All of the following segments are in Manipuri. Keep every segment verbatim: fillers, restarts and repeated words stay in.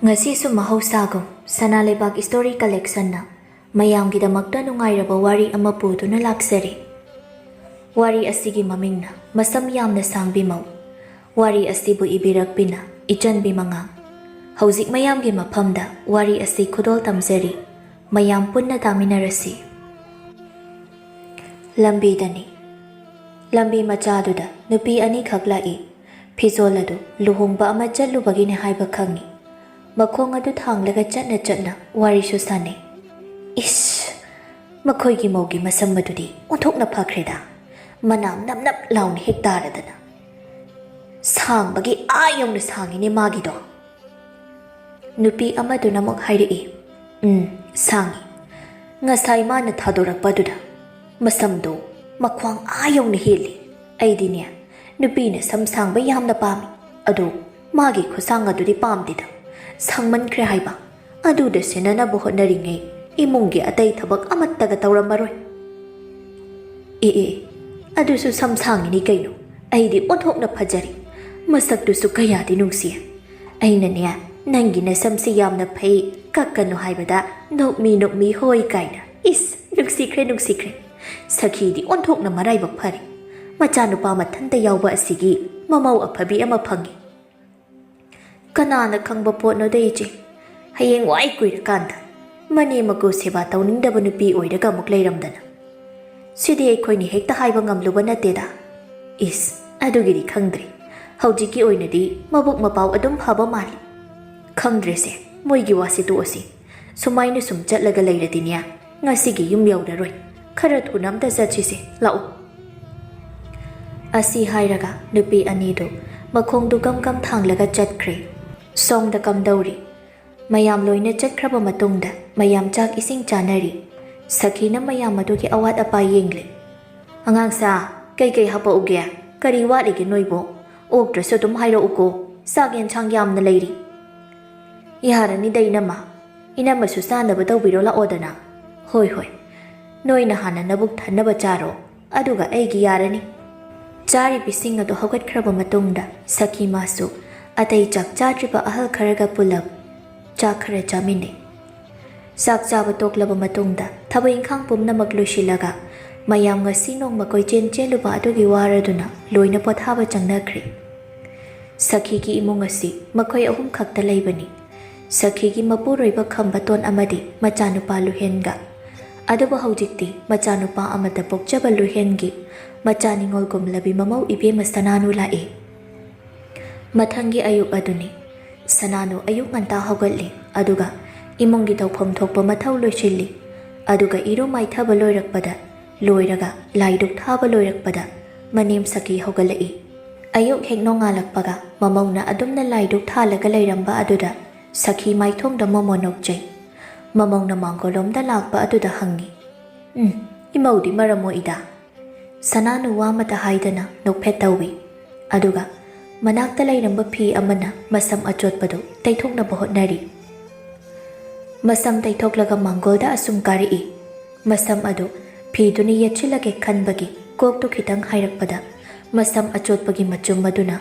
ꯉꯁꯤꯁꯨ ꯃꯍꯧꯁꯥꯒꯨꯝ ꯁꯅꯥ ꯂꯩꯕꯥꯛ ꯏꯁꯇꯣꯔꯤ ꯀꯂꯦꯛꯁꯟꯅ ꯃꯌꯥꯝꯒꯤꯗꯃꯛꯇ ꯅꯨꯡꯉꯥꯏꯔꯕ ꯋꯥꯔꯤ ꯑꯃ ꯄꯨꯗꯨꯅ ꯂꯥꯛꯆꯔꯤ꯫ ꯋꯥꯔꯤ ꯑꯁꯤꯒꯤ ꯃꯃꯤꯡꯅ ꯃꯁꯝ ꯌꯥꯝꯅ ꯁꯥꯡꯕꯤ ꯃꯧ꯫ ꯋꯥꯔꯤ ꯑꯁꯤꯕꯨ ꯏꯕꯤꯔꯛꯄꯤꯅ ꯏꯆꯟꯕꯤ ꯃꯉꯥ꯫ ꯍꯧꯖꯤꯛ ꯃꯌꯥꯝꯒꯤ ꯃꯐꯝꯗ ꯋꯥꯔꯤ ꯑꯁꯤ ꯈꯨꯗꯣꯜ ꯇꯝꯖꯔꯤ꯫ ꯃꯌꯥꯝ ꯄꯨꯟꯅ ꯇꯥꯃꯤꯟꯅꯔꯁꯤ꯫ ꯂꯝꯕꯤꯗꯅꯤ꯫ ꯂꯝꯕꯤ ꯃꯆꯥꯗꯨꯗ ꯅꯨꯄꯤ ꯑꯅꯤꯈꯛ ꯂꯥꯛꯏ꯫ ꯐꯤꯖꯣꯜ ꯑꯗꯨ ꯂꯨꯍꯣꯡꯕ ꯑꯃ ꯆꯠꯂꯨꯕꯒꯤꯅꯤ ꯍꯥꯏꯕ ꯈꯪꯏ꯫ ꯃꯈꯣꯡ ꯑꯗꯨ ꯊꯥꯡꯂꯒ ꯆꯠꯅ ꯆꯠꯅ ꯋꯥꯔꯤꯁꯨ ꯁꯥꯟꯅꯩ꯫ ꯏꯁ! ꯃꯈꯣꯏꯒꯤ ꯃꯧꯒꯤ ꯃꯁꯝ ꯑꯗꯨꯗꯤ ꯑꯣꯟꯊꯣꯛꯅ ꯐꯈ꯭ꯔꯦꯗ꯫ ꯃꯅꯥꯝ ꯅꯞ ꯅꯞ ꯂꯥꯎꯅ ꯍꯦꯛ ꯇꯥꯔꯗꯅ꯫ ꯁꯥꯡꯕꯒꯤ ꯑꯥ ꯌꯧꯅ ꯁꯥꯡꯉꯤꯅꯦ ꯃꯥꯒꯤꯗꯣ꯫ ꯅꯨꯄꯤ ꯑꯃꯗꯨꯅ ꯑꯃꯨꯛ ꯍꯥꯏꯔꯛꯏ, "ꯎꯝ, ꯁꯥꯡꯉꯤ꯫ ꯉꯁꯥꯏ ꯃꯥꯅ ꯊꯥꯗꯣꯔꯛꯄꯗꯨꯗ ꯃꯁꯝꯗꯣ ꯃꯈ꯭ꯋꯥꯡ ꯑꯥ ꯌꯧꯅ ꯍꯦꯜꯂꯤ꯫ ꯑꯩꯗꯤꯅꯦ, ꯅꯨꯄꯤꯅ ꯁꯝ ꯁꯥꯡꯕ ꯌꯥꯝꯅ ꯄꯥꯝꯃꯤ꯫ ꯑꯗꯣ ꯃꯥꯒꯤ ꯈꯨꯁꯥꯡ ꯑꯗꯨꯗꯤ ꯄꯥꯝꯗꯦꯗ꯫ ꯁꯥꯡꯃꯟꯈ꯭ꯔꯦ ꯍꯥꯏꯕ꯫ ꯑꯗꯨꯗ ꯁꯦꯟꯅꯅꯕ ꯍꯣꯠꯅꯔꯤꯉꯩ ꯏꯃꯨꯡꯒꯤ ꯑꯇꯩ ꯊꯕꯛ ꯑꯃꯠꯇꯒ ꯇꯧꯔꯝꯃꯔꯣꯏ꯫" "ꯑꯦ, ꯑꯦ, ꯑꯗꯨꯁꯨ ꯁꯝ ꯁꯥꯡꯉꯤꯅꯤ ꯀꯩꯅꯣ꯫ ꯑꯩꯗꯤ ꯑꯣꯟꯊꯣꯛꯅ ꯐꯖꯔꯤ꯫ ꯃꯁꯛꯇꯨꯁꯨ ꯀꯌꯥꯗꯤ ꯅꯨꯡꯁꯤ꯫ ꯑꯩꯅꯅꯦ, ꯅꯪꯒꯤ ꯅꯁꯝꯁꯤ ꯌꯥꯝꯅ ꯐꯩ, ꯀꯛꯀꯅꯨ ꯍꯥꯏꯕꯗ ꯅꯣꯛꯃꯤ ꯅꯣꯛꯃꯤ ꯍꯣꯏ ꯀꯥꯏꯅ꯫ ꯏꯁ, ꯅꯨꯡꯁꯤꯈ꯭ꯔꯦ, ꯅꯨꯡꯁꯤꯈ꯭ꯔꯦ꯫ ꯁꯈꯤꯗꯤ ꯑꯣꯟꯊꯣꯛꯅ ꯃꯔꯥꯏꯕꯛ ꯐꯔꯦ꯫ ꯃꯆꯥꯅꯨꯄꯥ ꯃꯊꯟꯇ ꯌꯥꯎꯕ ꯑꯁꯤꯒꯤ ꯃꯃꯧ ꯑꯐꯕꯤ ꯑꯃ ꯐꯪꯉꯤ꯫" "ꯀꯅꯥꯅ ꯈꯪꯕ ꯄꯣꯠꯅꯣꯗ ꯏꯆꯦ? ꯍꯌꯦꯡ ꯋꯥꯏ ꯀꯨꯏꯔꯀꯥꯟꯗ ꯃꯅꯦ ꯃꯀꯨ ꯁꯦꯕꯥ ꯇꯧꯅꯤꯡꯗꯕ ꯅꯨꯄꯤ ꯑꯣꯏꯔꯒ ꯑꯃꯨꯛ ꯂꯩꯔꯝꯗꯅ꯫ ꯁꯤꯗꯤ ꯑꯩꯈꯣꯏꯅ ꯍꯦꯛꯇ ꯍꯥꯏꯕ ꯉꯝꯂꯨꯕ ꯅꯠꯇꯦꯗ꯫" "ꯏꯁ, ꯑꯗꯨꯒꯤꯗꯤ ꯈꯪꯗ꯭ꯔꯦ꯫ ꯍꯧꯖꯤꯛꯀꯤ ꯑꯣꯏꯅꯗꯤ ꯃꯕꯨꯛ ꯃꯄꯥꯎ ꯑꯗꯨꯝ ꯐꯕ ꯃꯥꯜꯂꯤ꯫ ꯈꯪꯗ꯭ꯔꯦꯁꯦ, ꯃꯣꯏꯒꯤ ꯋꯥꯁꯤ ꯇꯣꯛꯑꯁꯤ꯫ ꯁꯨꯃꯥꯏꯅ ꯁꯨꯝ ꯆꯠꯂꯒ ꯂꯩꯔꯗꯤꯅꯦ, ꯉꯁꯤꯒꯤ ꯌꯨꯝ ꯌꯧꯔꯔꯣꯏ꯫ ꯈꯔ ꯊꯨꯅ ꯑꯝꯇ ꯆꯠꯁꯤꯁꯦ, ꯂꯥꯛꯎ꯫" ꯑꯁꯤ ꯍꯥꯏꯔꯒ ꯅꯨꯄꯤ ꯑꯅꯤꯗꯨ ꯃꯈꯣꯡꯗꯨ ꯒꯝ ꯒꯝ ꯊꯥꯡꯂꯒ ꯆꯠꯈ꯭ꯔꯦ꯫ ꯁꯣꯝꯗ ꯀꯝꯗꯧꯔꯤ? ꯃꯌꯥꯝ ꯂꯣꯏꯅ ꯆꯠꯈ꯭ꯔꯕ ꯃꯇꯨꯡꯗ ꯃꯌꯥꯝ ꯆꯥꯛ ꯏꯁꯤꯡ ꯆꯥꯅꯔꯤ꯫ ꯁꯈꯤꯅ ꯃꯌꯥꯝ ꯑꯗꯨꯒꯤ ꯑꯋꯥꯠ ꯑꯄꯥ ꯌꯦꯡꯂꯤ꯫ "ꯑꯉꯥꯡꯁꯥ, ꯀꯩꯀꯩ ꯍꯥꯄꯛꯎꯒꯦ? ꯀꯔꯤ ꯋꯥꯠꯂꯤꯒꯦ ꯅꯣꯏꯕꯣ? ꯑꯣꯛꯇ꯭ꯔꯁꯨ ꯑꯗꯨꯝ ꯍꯥꯏꯔꯛꯎꯀꯣ꯫ ꯆꯥꯛ ꯌꯦꯟꯁꯥꯡ ꯌꯥꯝꯅ ꯂꯩꯔꯤ꯫" "ꯌꯥꯔꯅꯤꯗ ꯏꯅꯝꯃ꯫ ꯏꯅꯝꯃꯁꯨ ꯆꯥꯅꯕ ꯇꯧꯕꯤꯔꯣ ꯂꯥꯛꯑꯣꯗꯅ꯫" "ꯍꯣꯏ, ꯍꯣꯏ꯫ ꯅꯣꯏꯅ ꯍꯥꯟꯅ ꯅꯕꯨꯛ ꯊꯟꯅꯕ ꯆꯥꯔꯣ꯫ ꯑꯗꯨꯒ ꯑꯩꯒꯤ ꯌꯥꯔꯅꯤ꯫" ꯆꯥꯔꯤꯕꯁꯤꯡ ꯑꯗꯨ ꯍꯧꯒꯠꯈ꯭ꯔꯕ ꯃꯇꯨꯡꯗ ꯁꯈꯤ ꯃꯥꯁꯨ ꯑꯇꯩ ꯆꯥꯛ ꯆꯥꯗ꯭ꯔꯤꯕ ꯑꯍꯜ ꯈꯔꯒ ꯄꯨꯜꯂꯞ ꯆꯥꯛ ꯈꯔ ꯆꯥꯃꯤꯟꯅꯩ꯫ ꯆꯥꯛ ꯆꯥꯕ ꯇꯣꯛꯂꯕ ꯃꯇꯨꯡꯗ ꯊꯕꯛ ꯏꯪꯈꯥꯡ ꯄꯨꯝꯅꯃꯛ ꯂꯣꯏꯁꯤꯜꯂꯒ ꯃꯌꯥꯝ ꯉꯁꯤ ꯅꯣꯡꯃ ꯀꯣꯏꯆꯦꯟ ꯆꯦꯜꯂꯨꯕ ꯑꯗꯨꯒꯤ ꯋꯥꯔꯗꯨꯅ ꯂꯣꯏꯅ ꯄꯣꯊꯥꯕ ꯆꯪꯅꯈ꯭ꯔꯦ꯫ ꯁꯈꯤꯒꯤ ꯏꯃꯨꯡ ꯑꯁꯤ ꯃꯈꯣꯏ ꯑꯍꯨꯝ ꯈꯛꯇ ꯂꯩꯕꯅꯤ꯫ ꯁꯈꯤꯒꯤ ꯃꯄꯨꯔꯣꯏꯕ ꯈꯝꯕꯇꯣꯟ ꯑꯃꯗꯤ ꯃꯆꯥꯅꯨꯄꯥ ꯂꯨꯍꯦꯟꯒ꯫ ꯑꯗꯨꯕꯨ ꯍꯧꯖꯤꯛꯇꯤ ꯃꯆꯥꯅꯨꯄꯥ ꯑꯃꯠꯇ ꯄꯣꯛꯆꯕ ꯂꯨꯍꯦꯟꯒꯤ ꯃꯆꯥ ꯅꯤꯉꯣꯜꯒꯨꯝꯂꯕꯤ ꯃꯃꯧ ꯏꯕꯦꯝꯃ ꯁꯅꯥꯅꯨ ꯂꯥꯛꯏ꯫ ꯃꯊꯪꯒꯤ ꯑꯌꯨꯛ ꯑꯗꯨꯅꯤ꯫ ꯁꯅꯥꯅꯨ ꯑꯌꯨꯛ ꯉꯟꯇꯥ ꯍꯧꯒꯠꯂꯤ, ꯑꯗꯨꯒ ꯏꯃꯨꯡꯒꯤ ꯇꯧꯐꯝ ꯊꯣꯛꯄ ꯃꯊꯧ ꯂꯣꯏꯁꯤꯜꯂꯤ꯫ ꯑꯗꯨꯒ ꯏꯔꯨ ꯃꯥꯏꯊꯕ ꯂꯣꯏꯔꯛꯄꯗ, ꯂꯣꯏꯔꯒ ꯂꯥꯏꯗꯨꯛ ꯊꯥꯕ ꯂꯣꯏꯔꯛꯄꯗ ꯃꯅꯦꯝ ꯁꯈꯤ ꯍꯧꯒꯠꯂꯛꯏ꯫ ꯑꯌꯨꯛ ꯍꯦꯛ ꯅꯣꯡꯉꯥꯜꯂꯛꯄꯒ ꯃꯃꯧꯅ ꯑꯗꯨꯝꯅ ꯂꯥꯏꯗꯨꯛ ꯊꯥꯜꯂꯒ ꯂꯩꯔꯝꯕ ꯑꯗꯨꯗ ꯁꯈꯤ ꯃꯥꯏꯊꯣꯡꯗ ꯃꯣꯃꯣ ꯅꯣꯛꯆꯩ꯫ ꯃꯃꯧꯅ ꯃꯥꯡꯒꯣꯜꯂꯣꯝꯗ ꯂꯥꯛꯄ ꯑꯗꯨꯗ ꯍꯪꯉꯤ, "ꯎꯝ, ꯏꯃꯧꯗꯤ ꯃꯔꯝ ꯃꯣꯛꯏꯗ?" ꯁꯅꯥꯅꯨ ꯋꯥ ꯑꯃꯇ ꯍꯥꯏꯗꯅ ꯅꯣꯛꯐꯦꯠ ꯇꯧꯏ꯫ ꯑꯗꯨꯒ ꯃꯅꯥꯛꯇ ꯂꯩꯔꯝꯕ ꯐꯤ ꯑꯃꯅ ꯃꯁꯝ ꯑꯆꯣꯠꯄꯗꯨ ꯇꯩꯊꯣꯛꯅꯕ ꯍꯣꯠꯅꯔꯤ꯫ ꯃꯁꯝ ꯇꯩꯊꯣꯛꯂꯒ ꯃꯥꯡꯒꯣꯜꯗ ꯑꯁꯨꯝ ꯀꯥꯔꯛꯏ꯫ ꯃꯁꯝ ꯑꯗꯨ ꯐꯤꯗꯨꯅ ꯌꯦꯠꯁꯤꯜꯂꯒꯦ ꯈꯟꯕꯒꯤ ꯀꯣꯛꯇꯨ ꯈꯤꯇꯪ ꯍꯥꯏꯔꯛꯄꯗ, ꯃꯁꯝ ꯑꯆꯣꯠꯄꯒꯤ ꯃꯆꯨꯝ ꯑꯗꯨꯅ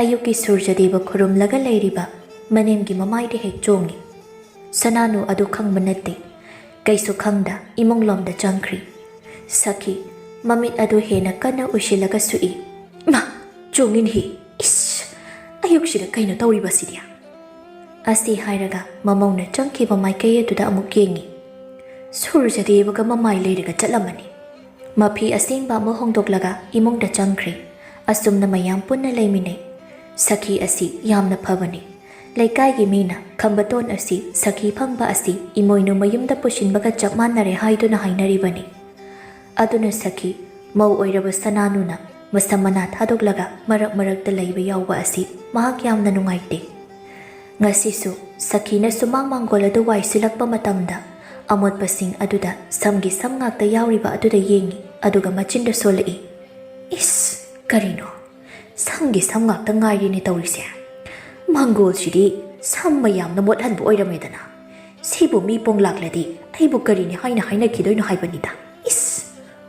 ꯑꯌꯨꯛꯀꯤ ꯁꯨꯔꯖꯗꯦꯕ ꯈꯨꯔꯨꯝꯂꯒ ꯂꯩꯔꯤꯕ ꯃꯅꯦꯝꯒꯤ ꯃꯃꯥꯏꯗ ꯍꯦꯛ ꯆꯣꯡꯏ꯫ ꯁꯅꯥꯅꯨ ꯑꯗꯨ ꯈꯪꯕ ꯅꯠꯇꯦ꯫ ꯀꯩꯁꯨ ꯈꯪꯗ ꯏꯃꯨꯡꯂꯣꯝꯗ ꯆꯪꯈ꯭ꯔꯤ꯫ ꯁꯈꯤ ꯃꯃꯤꯠ ꯑꯗꯨ ꯍꯦꯟꯅ ꯀꯟꯅ ꯎꯏꯁꯤꯜꯂꯒ ꯁꯨꯛꯏ꯫ "ꯏꯃꯥ! ꯆꯣꯡꯉꯤꯅꯦꯍꯦ! ꯏꯁ! ꯑꯌꯨꯛꯁꯤꯗ ꯀꯩꯅꯣ ꯇꯧꯔꯤꯕꯁꯤꯗꯤ?" ꯑꯁꯤ ꯍꯥꯏꯔꯒ ꯃꯃꯧꯅ ꯆꯪꯈꯤꯕ ꯃꯥꯏꯀꯩ ꯑꯗꯨꯗ ꯑꯃꯨꯛ ꯌꯦꯡꯉꯤ꯫ ꯁꯨꯔꯖꯗꯦꯕꯒ ꯃꯃꯥꯏ ꯂꯩꯔꯒ ꯆꯠꯂꯝꯃꯅꯤ꯫ ꯃꯐꯤ ꯑꯁꯦꯡꯕ ꯑꯃ ꯍꯣꯡꯗꯣꯛꯂꯒ ꯏꯃꯨꯡꯗ ꯆꯪꯈ꯭ꯔꯤ꯫ ꯑꯁꯨꯝꯅ ꯃꯌꯥꯝ ꯄꯨꯟꯅ ꯂꯩꯃꯤꯟꯅꯩ꯫ ꯁꯈꯤ ꯑꯁꯤ ꯌꯥꯝꯅ ꯐꯕꯅꯤ꯫ ꯂꯩꯀꯥꯏꯒꯤ ꯃꯤꯅ ꯈꯝꯕꯇꯣꯟ ꯑꯁꯤ ꯁꯈꯤ ꯐꯪꯕ ꯑꯁꯤ ꯏꯃꯣꯏꯅꯨ ꯃꯌꯨꯝꯗ ꯄꯨꯁꯤꯟꯕꯒ ꯆꯞ ꯃꯥꯟꯅꯔꯦ ꯍꯥꯏꯗꯨꯅ ꯍꯥꯏꯅꯔꯤꯕꯅꯤ꯫ ꯑꯗꯨꯅ ꯁꯈꯤ ꯃꯧ ꯑꯣꯏꯔꯕ ꯁꯅꯥꯅꯨꯅ ꯃꯁꯝ ꯃꯅꯥ ꯊꯥꯗꯣꯛꯂꯒ ꯃꯔꯛ ꯃꯔꯛꯇ ꯂꯩꯕ ꯌꯥꯎꯕ ꯑꯁꯤ ꯃꯍꯥꯛ ꯌꯥꯝꯅ ꯅꯨꯡꯉꯥꯏꯇꯦ꯫ ꯉꯁꯤꯁꯨ ꯁꯈꯤꯅ ꯁꯨꯃꯥꯡ ꯃꯥꯡꯒꯣꯜ ꯑꯗꯨ ꯋꯥꯏ ꯁꯤꯜꯂꯛꯄ ꯃꯇꯝꯗ ꯑꯃꯣꯠꯄꯁꯤꯡ ꯑꯗꯨꯗ ꯁꯝꯒꯤ ꯁꯝ ꯉꯥꯛꯇ ꯌꯥꯎꯔꯤꯕ ꯑꯗꯨꯗ ꯌꯦꯡꯉꯤ, ꯑꯗꯨꯒ ꯃꯆꯤꯟꯗ ꯁꯣꯜꯂꯛꯏ꯫ "ꯏꯁ! ꯀꯔꯤꯅꯣ? ꯁꯝꯒꯤ ꯁꯝ ꯉꯥꯛꯇ ꯉꯥꯏꯔꯦꯅꯦ ꯇꯧꯔꯤꯁꯦ꯫ ꯃꯥꯡꯒꯣꯜꯁꯤꯗꯤ ꯁꯝ ꯃꯌꯥꯝꯅ ꯃꯣꯠꯍꯟꯕ ꯑꯣꯏꯔꯝꯃꯦꯗꯅ꯫ ꯁꯤꯕꯨ ꯃꯤ ꯄꯣꯡꯂꯥꯛꯂꯗꯤ ꯑꯩꯕꯨ ꯀꯔꯤꯅꯤ ꯍꯥꯏꯅ ꯍꯥꯏꯅꯈꯤꯗꯣꯏꯅꯣ ꯍꯥꯏꯕꯅꯤꯗ꯫ ꯏꯁ!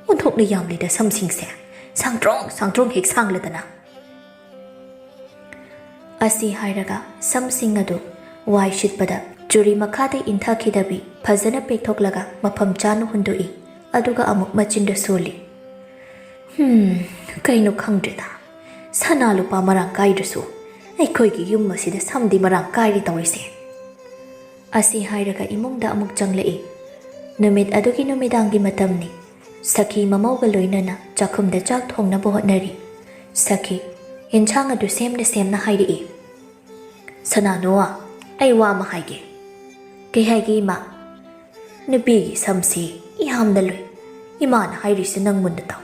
ꯑꯣꯟꯊꯣꯛꯅ ꯌꯥꯝꯂꯦꯗ ꯁꯝꯁꯤꯡꯁꯦ꯫ ꯁꯥꯡꯇ꯭ꯔꯣꯡ ꯁꯥꯡꯇ꯭ꯔꯣꯡ ꯍꯦꯛ ꯁꯥꯡꯂꯗꯅ꯫" ꯑꯁꯤ ꯍꯥꯏꯔꯒ ꯁꯝꯁꯤꯡ ꯑꯗꯨ ꯋꯥꯏ ꯁꯤꯠꯄꯗ ꯆꯨꯔꯤ ꯃꯈꯥꯗ ꯏꯟꯊꯈꯤꯗꯕꯤ ꯐꯖꯅ ꯄꯦꯛꯊꯣꯛꯂꯒ ꯃꯐꯝ ꯆꯥꯅ ꯍꯨꯟꯗꯣꯛꯏ꯫ ꯑꯗꯨꯒ ꯑꯃꯨꯛ ꯃꯆꯤꯟꯗ ꯁꯣꯜꯂꯤ꯫ "ꯍꯝ, ꯀꯩꯅꯣ ꯈꯪꯗ꯭ꯔꯦꯗ꯫ ꯁꯅꯥ ꯂꯨꯄꯥ ꯃꯔꯥꯡ ꯀꯥꯏꯗ꯭ꯔꯁꯨ ꯑꯩꯈꯣꯏꯒꯤ ꯌꯨꯝ ꯑꯁꯤꯗ ꯁꯝꯗꯤ ꯃꯔꯥꯡ ꯀꯥꯏꯔꯤ ꯇꯧꯔꯤꯁꯦ"꯫ ꯑꯁꯤ ꯍꯥꯏꯔꯒ ꯏꯃꯨꯡꯗ ꯑꯃꯨꯛ ꯆꯪꯂꯛꯏ꯫ ꯅꯨꯃꯤꯠ ꯑꯗꯨꯒꯤ ꯅꯨꯃꯤꯗꯥꯡꯒꯤ ꯃꯇꯝꯅꯤ꯫ ꯁꯈꯤ ꯃꯃꯧꯒ ꯂꯣꯏꯅꯅ ꯆꯥꯛꯈꯨꯝꯗ ꯆꯥꯛ ꯊꯣꯡꯅꯕ ꯍꯣꯠꯅꯔꯤ꯫ ꯁꯈꯤ ꯏꯟꯁꯥꯡ ꯑꯗꯨ ꯁꯦꯝꯅ ꯁꯦꯝꯅ ꯍꯥꯏꯔꯛꯏ꯫ "ꯁꯅꯥꯅꯨ, ꯑꯩ ꯋꯥ ꯑꯃ ꯍꯥꯏꯒꯦ"꯫ "ꯀꯩ ꯍꯥꯏꯒꯦ, ꯏꯃꯥ?" "ꯅꯨꯄꯤꯒꯤ ꯁꯝꯁꯤ ꯌꯥꯝꯅ ꯂꯨꯏ꯫ ꯏꯃꯥꯅ ꯍꯥꯏꯔꯤꯁꯤ ꯅꯪ ꯃꯨꯟꯅ ꯇꯥꯎ꯫